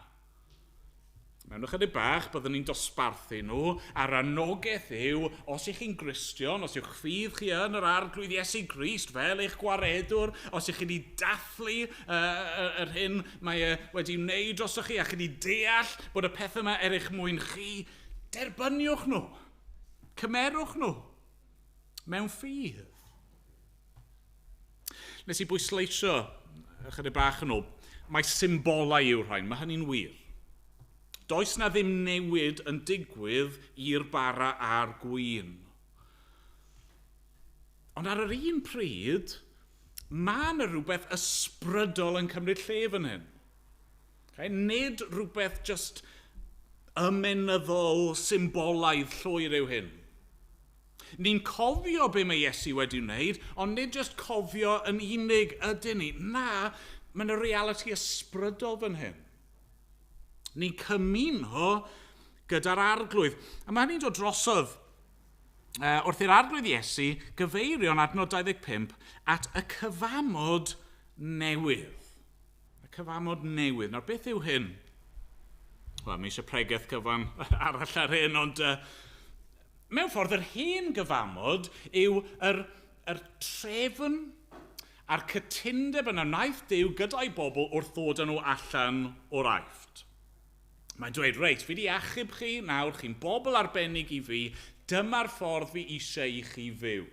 Mewn ychydig bach, byddwn ni'n dosbarthu nhw, a'r anogaeth yw, os ych chi'n Gristion, os yw'ch ffydd chi yn yr Arglwydd Iesu Grist fel eich gwaredwr, os ych chi wedi dathlu yr hyn mae e wedi wneud drosoch chi, a chi wedi deall bod y pethau yma er eich mwyn chi, derbyniwch nhw, cymerwch nhw, mewn ffydd. Nes i bwysleisio ychydig bach yn ôl, mae symbolau yw'r rhain, mae hynny'n wir. Does na ddim newid yn digwydd i'r bara a'r gwin. Ond ar yr un pryd, mae yna rhywbeth ysbrydol yn cymryd lle fan hyn. Okay? Nid rhywbeth just ymenyddol, symbolaidd llwyr yw hyn. Ni'n cofio be mae Iesu wedi wneud, ond nid just cofio yn unig ydyn ni. Na, mae yna realiti ysbrydol fan hyn. Ni'n cymuno gyda'r Arglwydd. A mae hynny'n dod drosodd wrth i'r Arglwydd Iesu gyfeirio yn adnod 25 at y cyfamod newydd. Y cyfamod newydd. Nawr, beth yw hyn? Wel, mae eisiau pregeth cyfan arall ar hyn, ond mewn ffordd yr hen gyfamod yw yr trefn a'r cytundeb yna wnaeth Duw gyda'i bobl wrth ddod â nhw allan o'r Aifft. Mae'n dweud, reit, fi wedi achub chi nawr, chi'n bobl arbennig i fi, dyma'r ffordd fi eisiau i chi fyw.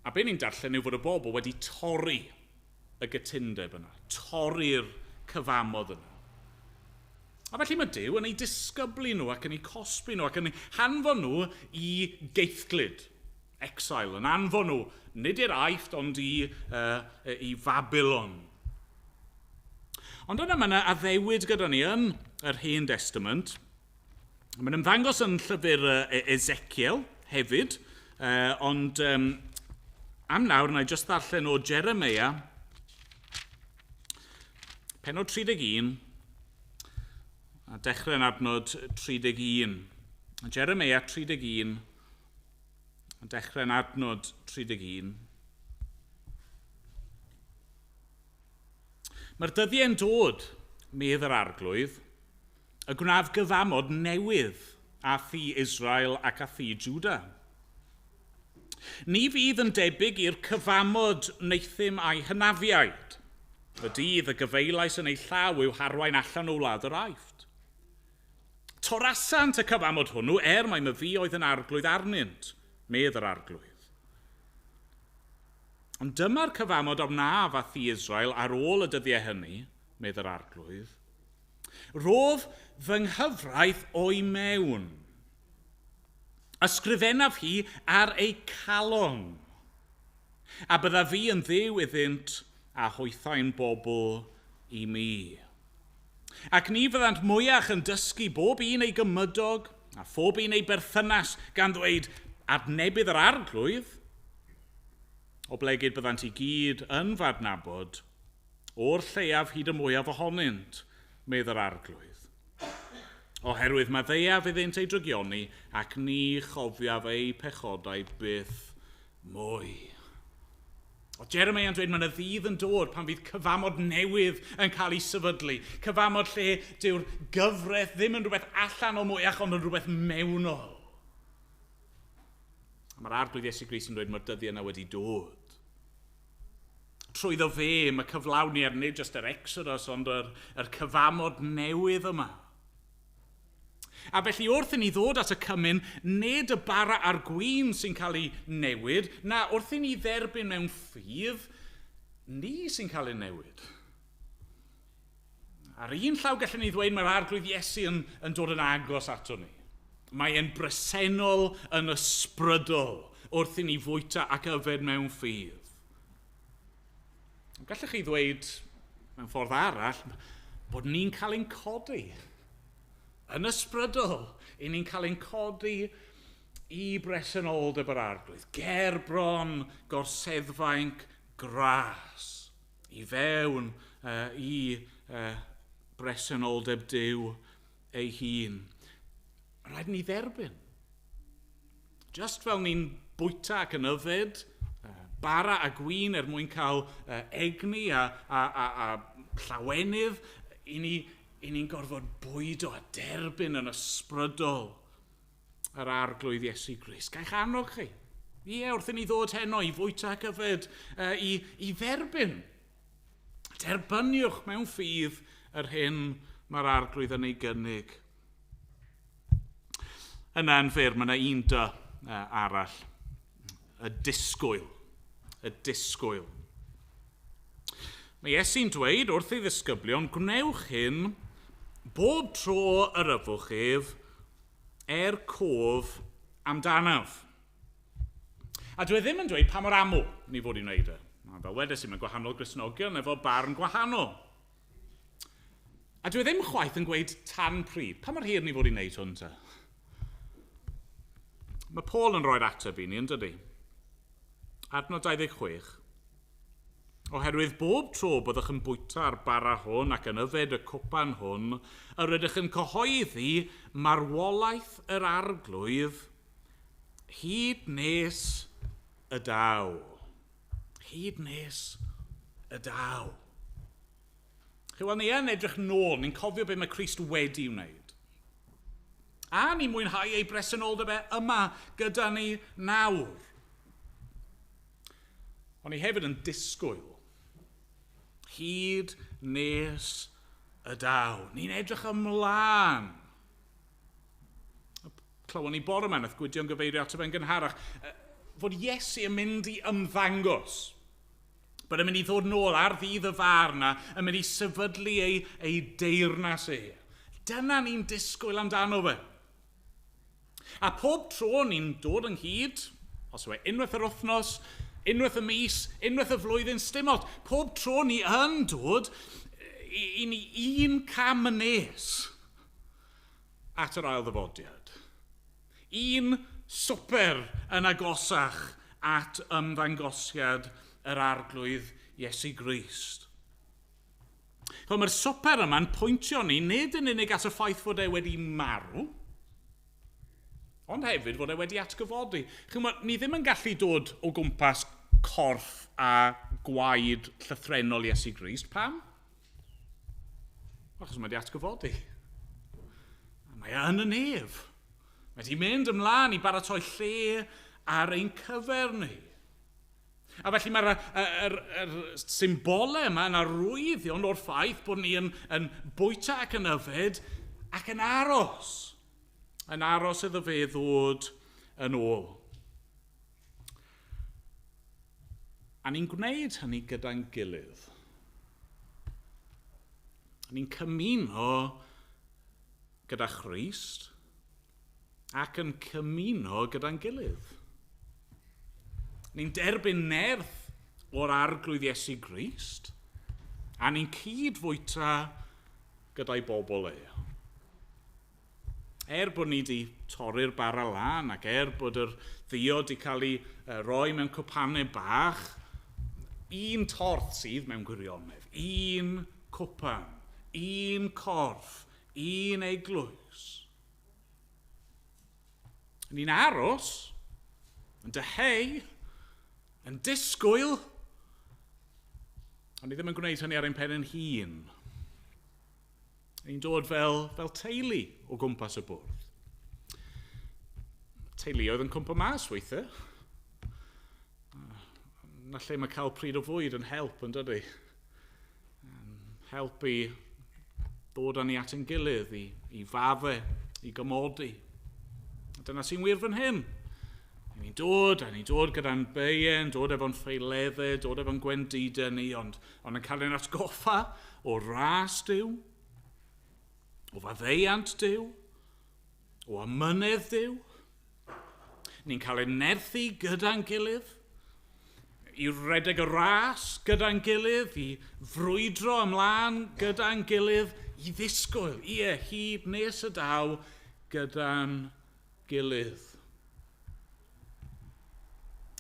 A be ni'n darllen yw fod y bobl wedi torri y gytundeb yna, torri'r cyfamod yna. A felly mae Duw yn eu disgyblu nhw ac yn eu cosbi nhw ac yn eu hanfon nhw i geithglyd, exile, yn anfon nhw, nid i'r Aifft ond i Fabilon. Ond yna mae yna addewid gyda ni yn yr Hen Testament. Mae'n ymddangos yn llyfr Ezekiel hefyd, ond am nawr wna i jyst ddarllen o Jeremia, pennod 31, a dechrau yn adnod 31. Jeremia 31, a dechrau yn adnod 31. Mae'r dyddiau'n dod, medd yr Arglwydd, y gwnaf gyfamod newydd â thŷ Israel ac â thŷ Juda. Ni fydd yn debyg i'r cyfamod wnaethum â'i hynafiaid, y dydd y gyfeilais yn ei llaw i'w harwain allan o wlad yr Aifft. Torasant y cyfamod hwnnw er mai myfi oedd yn arglwydd arnynt, medd yr Arglwydd. Ond dyma'r cyfamod a wnaf â thŷ Israel ar ôl y dyddiau hynny, medd yr Arglwydd. Rodd fy nghyfraith o'i mewn. Ysgrifennaf hi ar eu calon. A byddaf fi yn Dduw iddynt a hwythau'n bobl i mi. Ac ni fyddant mwyach yn dysgu bob un ei gymydog a phob un ei berthynas gan ddweud adnebydd yr Arglwydd, oblegid byddant i gyd yn f'adnabod, o'r lleiaf hyd y mwyaf ohonynt, medd yr Arglwydd. Oherwydd maddeuaf iddynt eu drygioni ac ni chofiaf eu pechodau byth mwy. O Jeremia yn dweud mae yna ddydd yn dod pan fydd cyfamod newydd yn cael ei sefydlu. Cyfamod lle dyw'r gyfraith ddim yn rhywbeth allanol mwyach, ond yn rhywbeth mewnol. A mae'r Arglwydd Iesu Grist yn dweud mae'r dyddiau yna wedi dod. Trwyddo fe mae cyflawni ar nid jyst yr Exodus, ond yr cyfamod newydd yma. A felly wrth i ni ddod at y cymun, nid y bara a'r gwin sy'n cael ei newid, na wrth i ni dderbyn mewn ffydd, ni sy'n cael ei newid. Ar un llaw gallwn ni ddweud mae'r Arglwydd Iesu yn dod yn agos ato ni. Mae e'n bresennol yn ysbrydol wrth i ni fwyta ac yfed mewn ffydd. Gallech chi ddweud mewn ffordd arall bod ni'n cael ein codi. Yn ysbrydol, i ni'n cael ein codi i bresenoldeb yr Arglwydd. Ger bron gorseddfainc gras i fewn i bresenoldeb Duw ei hun. Rhaid ni dderbyn. Just fel ni'n bwyta ac yn yfed, bara a gwin er mwyn cael egni a llawenydd, i ni i ni'n gorfod bwydo a derbyn yn ysbrydol yr Arglwydd Iesu Grist. Gaich annog chi. Ie, wrth i ni ddod heno i fwyta ac yfed, i dderbyn. Derbyniwch mewn ffydd yr hyn mae'r Arglwydd yn ei gynnig. Yna yn fyr, mae yna un dy arall. Y disgwyl. Y disgwyl. Mae Iesu'n dweud wrth ei ddisgyblion, gwnewch hyn bob tro yr yfwch ef er cof amdanaf. A dwi ddim yn dweud pa mor aml ni fod i wneud e. Fel wedes i, mae gwahanol Gristnogion efo barn gwahanol. A dwi ddim chwaith yn gweud tan pryd. Pa mor hir ni fod i wneud hwn te? Mae Paul yn rhoi'r ateb i ni, yn dydy? Adnod 26. Oherwydd bob tro byddwch yn bwyta'r bara hwn ac yn yfed y cwpan hwn, yr ydych yn cyhoeddi marwolaeth yr Arglwydd hyd nes y daw. Hyd nes y daw. Chi'n ni yn edrych nôl, ni'n cofio beth mae Crist wedi wneud. A ni'n mwynhau ei bresenoldeb e yma gyda ni nawr. Ond ni hefyd yn disgwyl. Hyd nes y daw. Ni'n edrych ymlaen. Clywon ni bore yma, nath Gwydion gyfeirio ato fe'n gynharach, fod Iesu yn mynd i ymddangos. Bod yn mynd i ddod nôl ar ddydd y farn a yn mynd i sefydlu ei deyrnas e. Dyna ni'n disgwyl amdano fe. A pob tro ni'n dod ynghyd, os yw e unwaith yr wythnos, unwaith y mis, unwaith y flwyddyn, sdim ots. Pob tro ni yn dod, i ni un cam yn nes at yr ail ddyfodiad. Un swper yn agosach at ymddangosiad yr Arglwydd Iesu Grist. Mae'r swper yma'n pwyntio ni nid yn unig at y ffaith fod e wedi marw, ond hefyd fod e wedi atgyfodi. Chimod, ni ddim yn gallu dod o gwmpas corff a gwaed llythrennol Iesu Grist. Pam? Achos mae wedi atgyfodi. A mae e yn y nef. Mae wedi mynd ymlaen i baratoi lle ar ein cyfer ni. A felly mae'r symbolau yma yn arwyddion o'r ffaith bod ni yn bwyta ac yn yfed ac yn aros. Yn aros iddo fe ddod yn ôl. A ni'n gwneud hynny gyda'n gilydd. Ni'n cymuno gyda Christ ac yn cymuno gyda'n gilydd. Ni'n derbyn nerth o'r Arglwydd Iesu Grist a ni'n cyd-fwyta gyda'i bobl e. Er bod ni wedi torri'r bara lan ac er bod yr ddiod wedi cael ei roi mewn cwpanau bach, un torth sydd mewn gwirionedd, un cwpan, un corff, un eglwys. Ni'n aros, yn dyheu, yn disgwyl, ond ni ddim yn gwneud hynny ar ein pen ein hun. Ni'n dod fel teulu o gwmpas y bwrdd. Teuluoedd yn cwmpa mas weithiau. Na lle mae cael pryd o fwyd yn help, yn dydy? Help i ddod â ni at ein gilydd, i fafe, i gymodi. Dyna sy'n wir fan hyn. Ni'n dod, a ni'n dod gyda'n beien, dod efo'n ffeileddau, dod efo'n gwendidau ni, ond yn cael ein atgoffa o ras Duw, o faddeuant Duw, o amynedd Duw. Ni'n cael ein nerthu gyda'n gilydd, i redeg y ras gyda'n gilydd, i frwydro ymlaen gyda'n gilydd, i ddisgwyl, ie, hyd nes y daw gyda'n gilydd.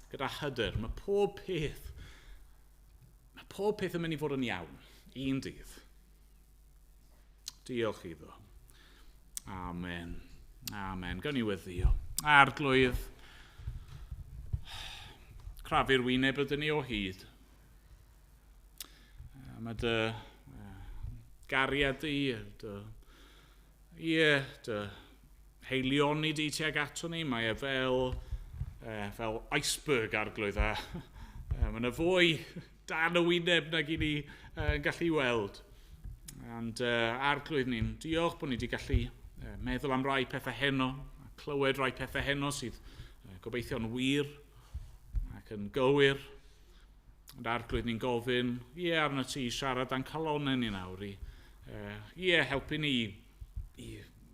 Gyda hyder, mae pob peth yn mynd i fod yn iawn, un dydd. Diolch iddo. Amen. Amen. Gawn ni weddïo. Arglwydd, crafu'r wyneb ydyn ni o hyd. Mae dy gariad di, dy heilioni di tuag ato ni. Mae e fel iceberg, Arglwydd, a mae yna fwy dan y wyneb nag i ni yn gallu weld. And Arglwydd, ni'n diolch bod ni wedi gallu meddwl am rai pethau heno, a clywed rai pethau heno sydd gobeithio'n wir ac yn gywir. Ond Arglwydd, ni'n gofyn, ie, arno ti siarad â'n calonnau ni nawr i helpu ni i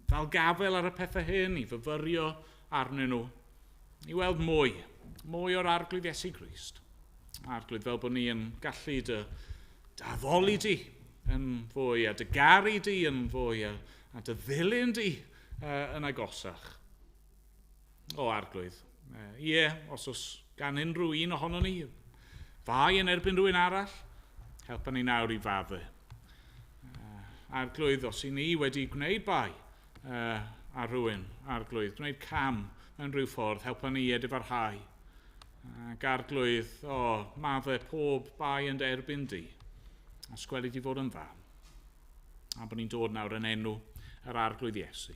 ddal gafel ar y pethau hyn, i fyfyrio arnyn nhw, i weld mwy o'r Arglwydd Iesu Grist. Arglwydd, fel bod ni yn gallu dy addoli di yn fwy, a dy garu di yn fwy, a dy ddilyn di yn agosach. O Arglwydd, ie, os oes gan unrhyw un ohono ni fai yn erbyn rhywun arall, helpa ni nawr i faddu. Arglwydd, os i ni wedi gwneud bai ar rhywun, Arglwydd, gwneud cam mewn rhyw ffordd, helpa ni edifarhau. Ac Arglwydd, madde pob bai yn dy erbyn di, a sgweli di fod yn dda. A bod ni'n dod nawr yn enw yr Arglwydd Iesu.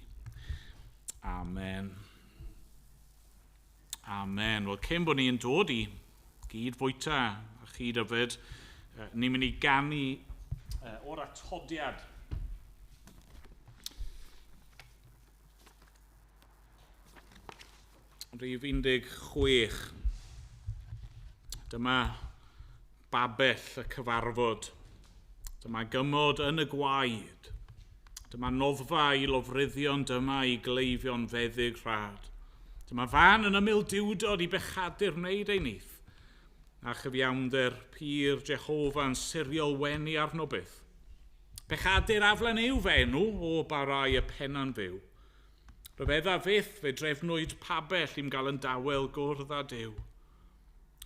Amen. Amen. Wel, cyn bod ni'n dod i gyd fwyta a chyd yfed, ni'n mynd i ganu o'r atodiad. Rhif 16. Dyma babell y cyfarfod. Dyma gymod yn y gwaed. Dyma noddfa i lofruddion, dyma i gleifion feddyg rhad. Dyma fan yn ymyl diwdod i bechadur wneud ei nyth, a chyfiawnder pur Jehofa yn siriol wenu arno byth. Pechadur aflan yw fe enw o barau y penna'n fyw. Rhyfedda fyth fe drefnwyd pabell i'm gael yn dawel gwrdd â Duw.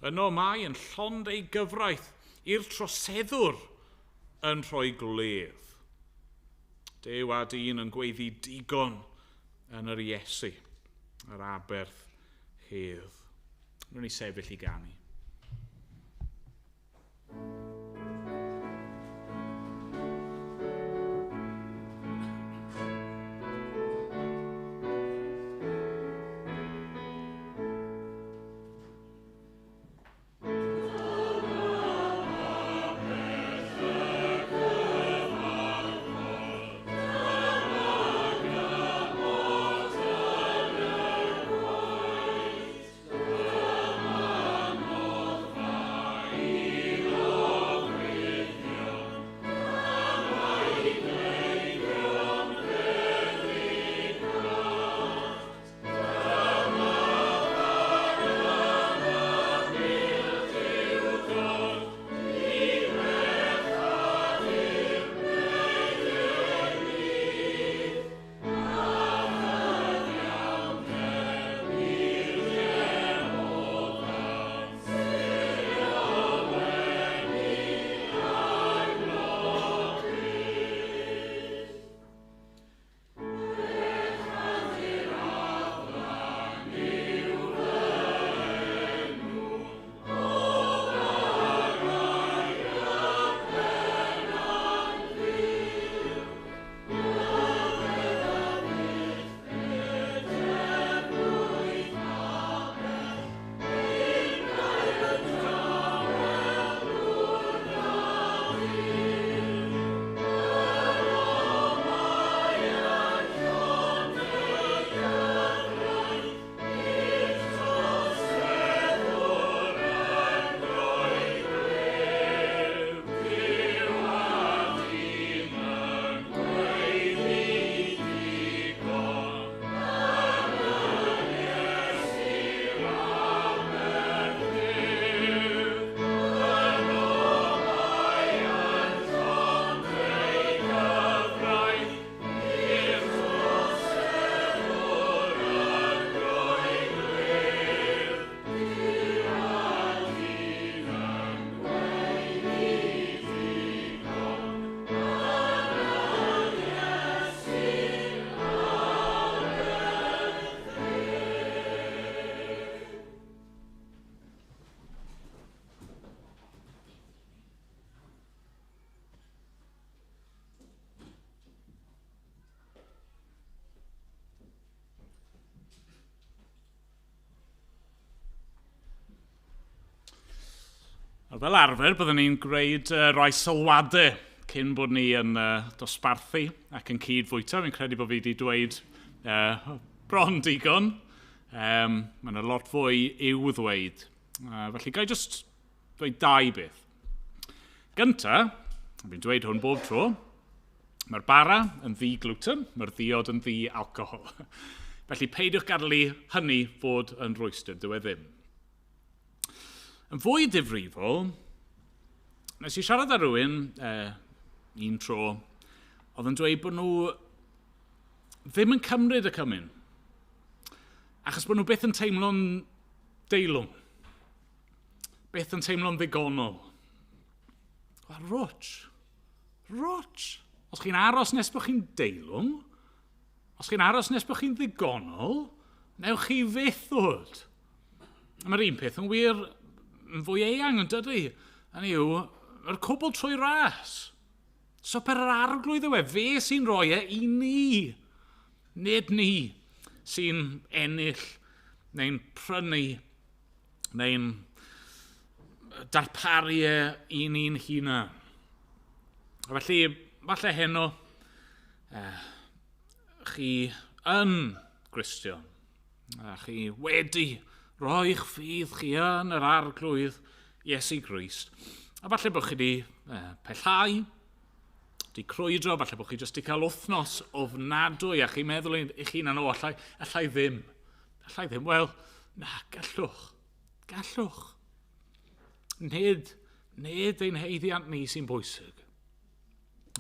Yno mae yn llond ei gyfraith i'r troseddwr yn rhoi gwledd. Duw a dyn yn gweiddi digon yn yr Iesu, yr aberth hedd. Rwy'n ni sefyll i ganu. Lord. Wel, fel arfer, byddwn ni'n gwneud rhai sylwadau cyn bod ni yn dosbarthu ac yn cyd-fwyta. Fi'n credu bod fi wedi dweud bron digon. Mae yna lot fwy i'w ddweud. Felly, ga i jyst dweud dau beth. Gynta, fi'n dweud hwn bob tro, mae'r bara yn ddi-gluten, mae'r ddiod yn ddi-alcohol. Felly, peidiwch gadael i hynny fod yn rwystr, dyw e ddim. Yn fwy difrifol, nes i siarad â rhywun un tro, oedd yn dweud bod nhw ddim yn cymryd y cymun, achos bod nhw byth yn teimlo'n deilwng, byth yn teimlo'n ddigonol. Wel, rwtsh, rwtsh. Os chi'n aros nes bod chi'n deilwng, os chi'n aros nes bod chi'n ddigonol, newch chi fyth ddod. Mae'r un peth yn wir yn fwy eang yn dydy. Hynny yw, mae'r cwbl trwy ras. Swper yr Arglwydd yw e, fe sy'n rhoi e i ni. Nid ni sy'n ennill neu'n prynu neu'n darparu e i ni'n hunan. A felly, falle heno, chi yn Gristion, a chi wedi roi'ch ffydd chi yn yr Arglwydd Iesu Grist. A falle bod chi wedi pellhau, wedi crwydro, falle bod chi jyst wedi cael wythnos ofnadwy a chi'n meddwl i'ch hunan, o, allai, allai ddim. Allai ddim. Wel, na, gallwch. Gallwch. Nid, nid ein haeddiant ni sy'n bwysig,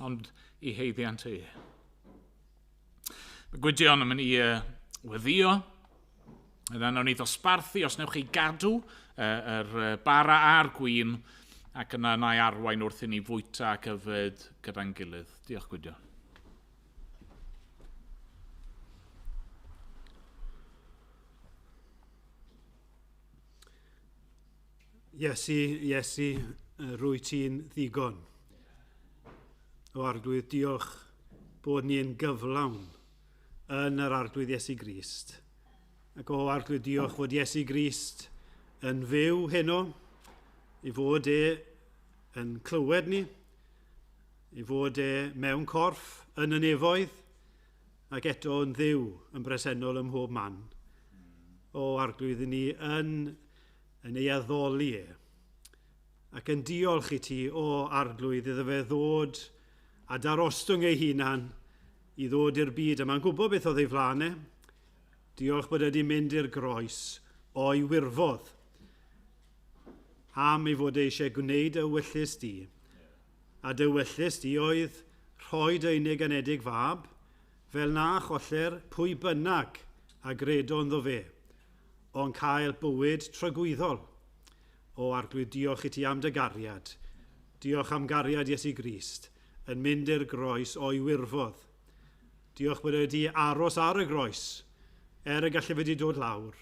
ond i haeddiant e. Mae Gwydion yn mynd i weddio. Yna nawn ni ddosbarthu os newch chi gadw yr bara a'r gwin, ac yna na i arwain wrth i ni fwyta ac yfed gyda'n gilydd. Diolch, Gwydion. Iesu, Iesu, rwy ti'n ddigon. O Arglwydd, diolch bod ni'n gyflawn yn yr Arglwydd Iesu Grist. Ac o Arglwydd, diolch fod Iesu Grist yn fyw heno, i fod e yn clywed ni, i fod e mewn corff yn y nefoedd, ac eto yn ddiw yn bresennol ym mhob man. O Arglwydd, ni yn ei addoli e, ac yn diolch i ti, o Arglwydd, iddo fe ddod a darostwng ei hunan i ddod i'r byd. A mae'n gwybod beth oedd ei flaen e. Diolch bod wedi mynd i'r groes o'i wirfodd, am ei fod eisiau gwneud y wyllys di. A dy wyllys di oedd rhoi dy unig anedig fab, fel na choller pwy bynnag a gredo ynddo fe, ond cael bywyd tragwyddol. O Arglwydd, diolch i ti am dy gariad. Diolch am gariad Iesu Grist yn mynd i'r groes o'i wirfodd. Diolch bod wedi aros ar y groes, er y gallai wedi dod lawr,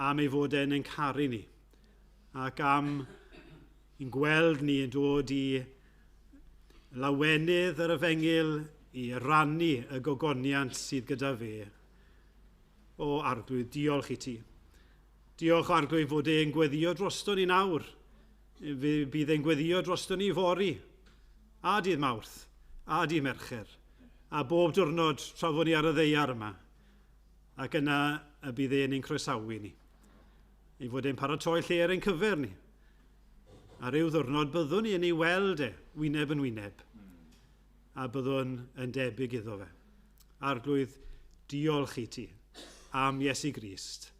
am ei fod e'n ein caru ni, ac am i'n gweld ni yn dod i lawenydd yr efengyl i rannu y gogoniant sydd gyda fe. O Arglwydd, diolch i ti. Diolch, Arglwydd, fod e'n gweddio drosto ni nawr. Bydd e'n gweddio drosto ni fory, a dydd Mawrth, a dydd Mercher, a bob diwrnod tra fod ni ar y ddaear yma. Ac yna y bydd e'n ein croesawu ni. Ei fod e'n paratoi lle ar ein cyfer ni. A ryw ddiwrnod byddwn ni yn ei weld e, wyneb yn wyneb, a byddwn yn debyg iddo fe. Arglwydd, diolch i ti am Iesu Grist.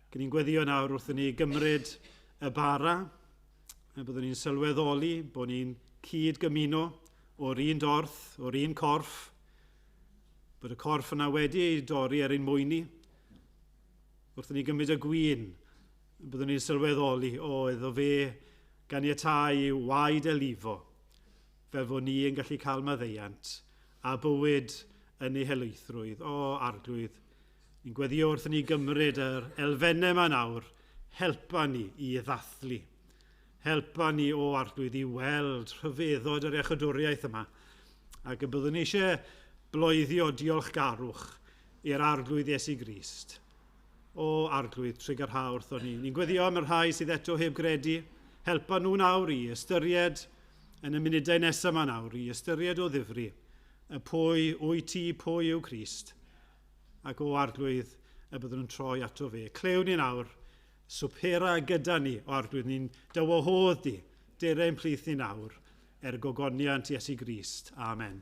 Gyn ni'n gweddio nawr wrth i ni gymryd y bara, a byddwn ni'n sylweddoli bod ni'n cyd-gymuno o'r un dorth, o'r un corff, bod y corff yna wedi ei dorri er ein mwyn ni. Wrth i ni gymryd y gwin, byddwn ni'n sylweddoli, o, iddo fe ganiatáu i waed elifo, fel fod ni yn gallu cael maddeuant a bywyd yn ei helaethrwydd. O, Arglwydd, ni'n gweddio wrth i ni gymryd yr elfennau yma nawr, helpa ni i ddathlu. Helpa ni, o Arglwydd, i weld rhyfeddod yr iachawdwriaeth yma. Ac y byddwn ni eisiau bloeddio diolchgarwch i'r Arglwydd Iesu Grist. O Arglwydd, trugarha wrthon ni. Ni'n gweddio am y rhai sydd eto heb gredu. Helpa nhw nawr i ystyried yn y munudau nesaf yma nawr, i ystyried o ddifri y pwy wyt ti, pwy yw Crist, ac o Arglwydd y byddwn yn troi ato fe. Clywn ni nawr, swpera gyda ni, o Arglwydd, ni'n dywahodd di, dere ein plith ni nawr, er gogoniant Iesu Grist. Amen.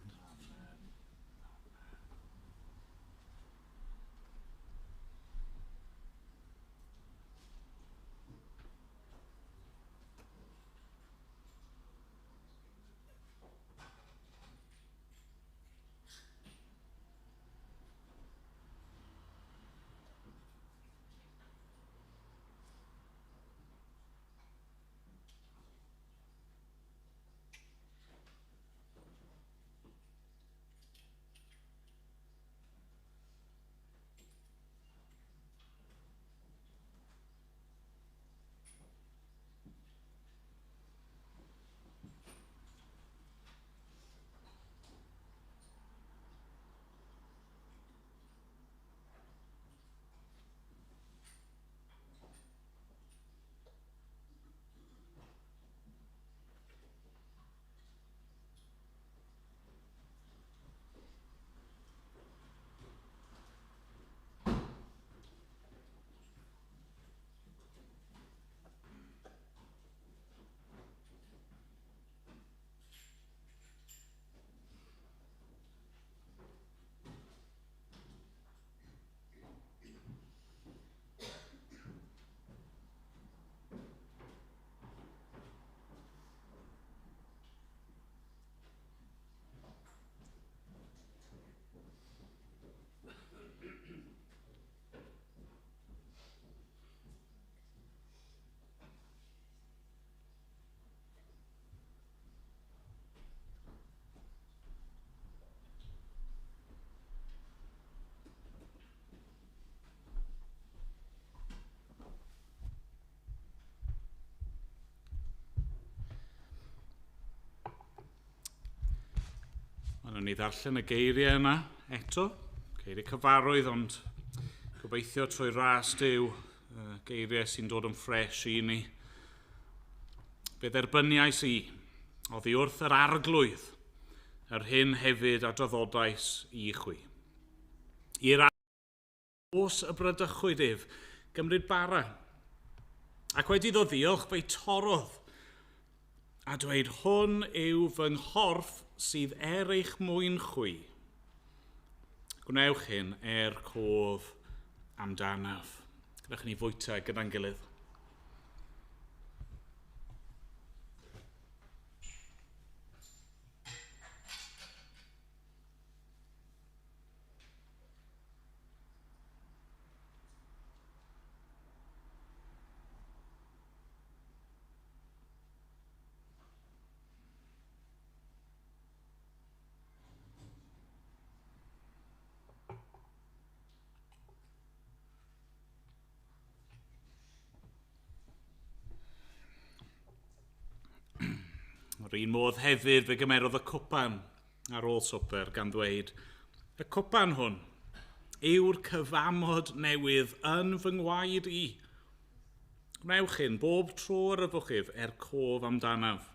Wnawn ni ddarllen y geiriau yna eto, geiriau cyfarwydd, ond gobeithio trwy ras Duw, geiriau sy'n dod yn ffres i ni. Fe dderbyniais i, oddi wrth yr Arglwydd, yr hyn hefyd a draddodais i chwi. I'r os y bradychwyd ef, gymryd bara, ac wedi iddo ddiolch fe'i torrodd, a dweud, hwn yw fy nghorff sydd er eich mwyn chwi. Gwnewch hyn er cof amdanaf. Gadewch i ni fwyta gyda'n gilydd. O'r un modd hefyd fe gymerodd y cwpan ar ôl swper gan ddweud, y cwpan hwn yw'r cyfamod newydd yn fy ngwaed i. Gwnewch hyn bob tro yr yfwch ef er cof amdanaf.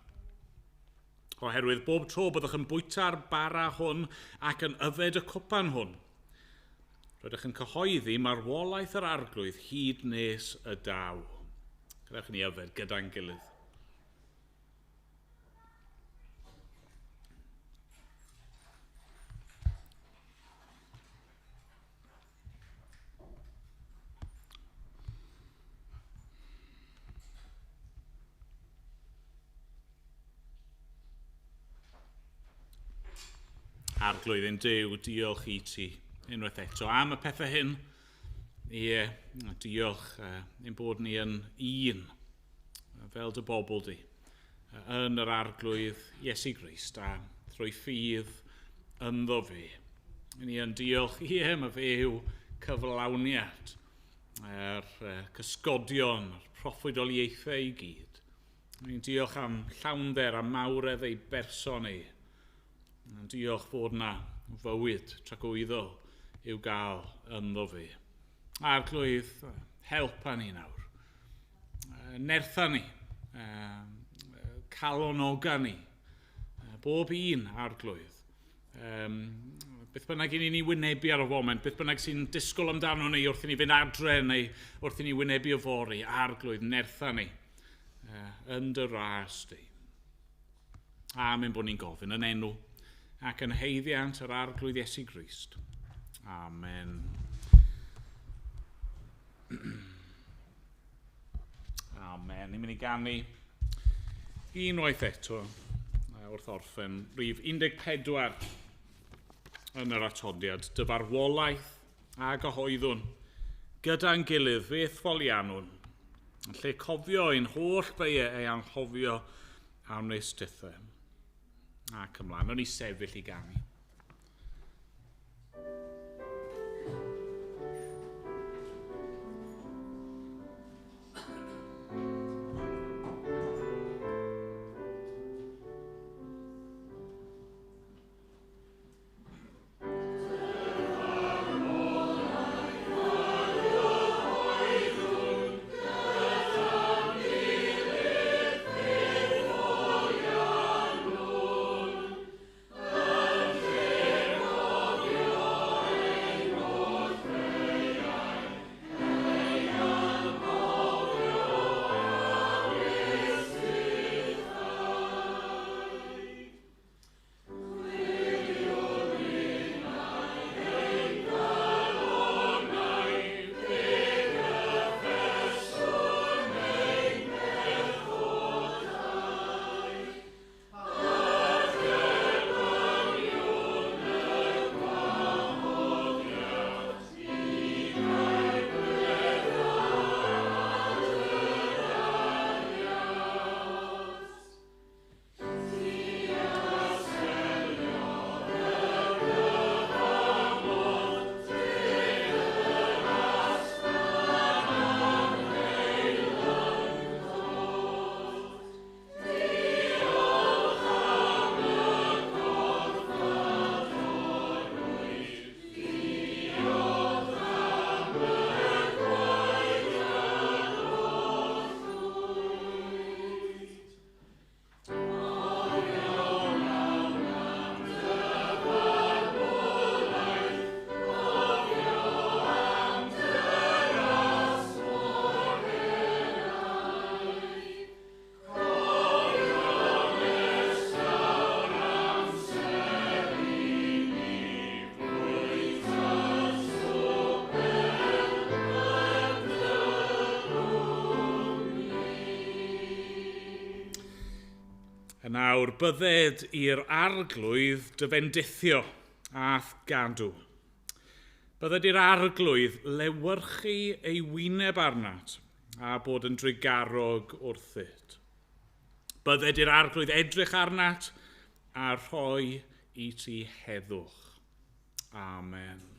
Oherwydd bob tro byddwch yn bwyta'r bara hwn ac yn yfed y cwpan hwn, rydych yn cyhoeddi marwolaeth yr Arglwydd hyd nes y daw. Gadewch i ni yfed gyda'n gilydd. Arglwydd ein Duw, diolch i ti unwaith eto am y pethau hyn. Ie, diolch ein bod ni yn un, fel dy bobl di, yn yr Arglwydd Iesu Grist a thrwy ffydd ynddo fe. Ni yn diolch, ie, mae fe yw cyflawniad yr cysgodion, yr proffwydoliaethau i gyd. Ni'n diolch am llawnder a mawredd ei berson ei. Diolch fod na fywyd tragwyddol i'w gael ynddo fe. Arglwydd, helpa ni nawr. Nertha ni Calonoga ni, bob un Arglwydd. Beth bynnag i ni wynebu ar y foment, beth bynnag sy'n disgwyl amdano ni wrth i ni fynd adre neu wrth i ni wynebu yfory, Arglwydd, nertha ni yn dy ras di. Amen bod ni'n gofyn yn enw ac yn haeddiant yr Arglwydd Iesu Grist. Amen. Amen. Ni'n mynd i ganu unwaith eto wrth orffen rhif 14 yn yr atodiad. Dy farwolaeth a gyhoeddwn gyda'n gilydd beth foliannwn, yn lle cofio ein holl beiau ei anghofio am nes dithau. Ac ymlaen, o'n i sefyll i ganu. Yn awr bydded i'r Arglwydd dy fendithio a'th gadw. Bydded i'r Arglwydd lewyrchu ei wyneb arnat a bod yn drugarog wrthyt. Bydded i'r Arglwydd edrych arnat a rhoi i ti heddwch. Amen.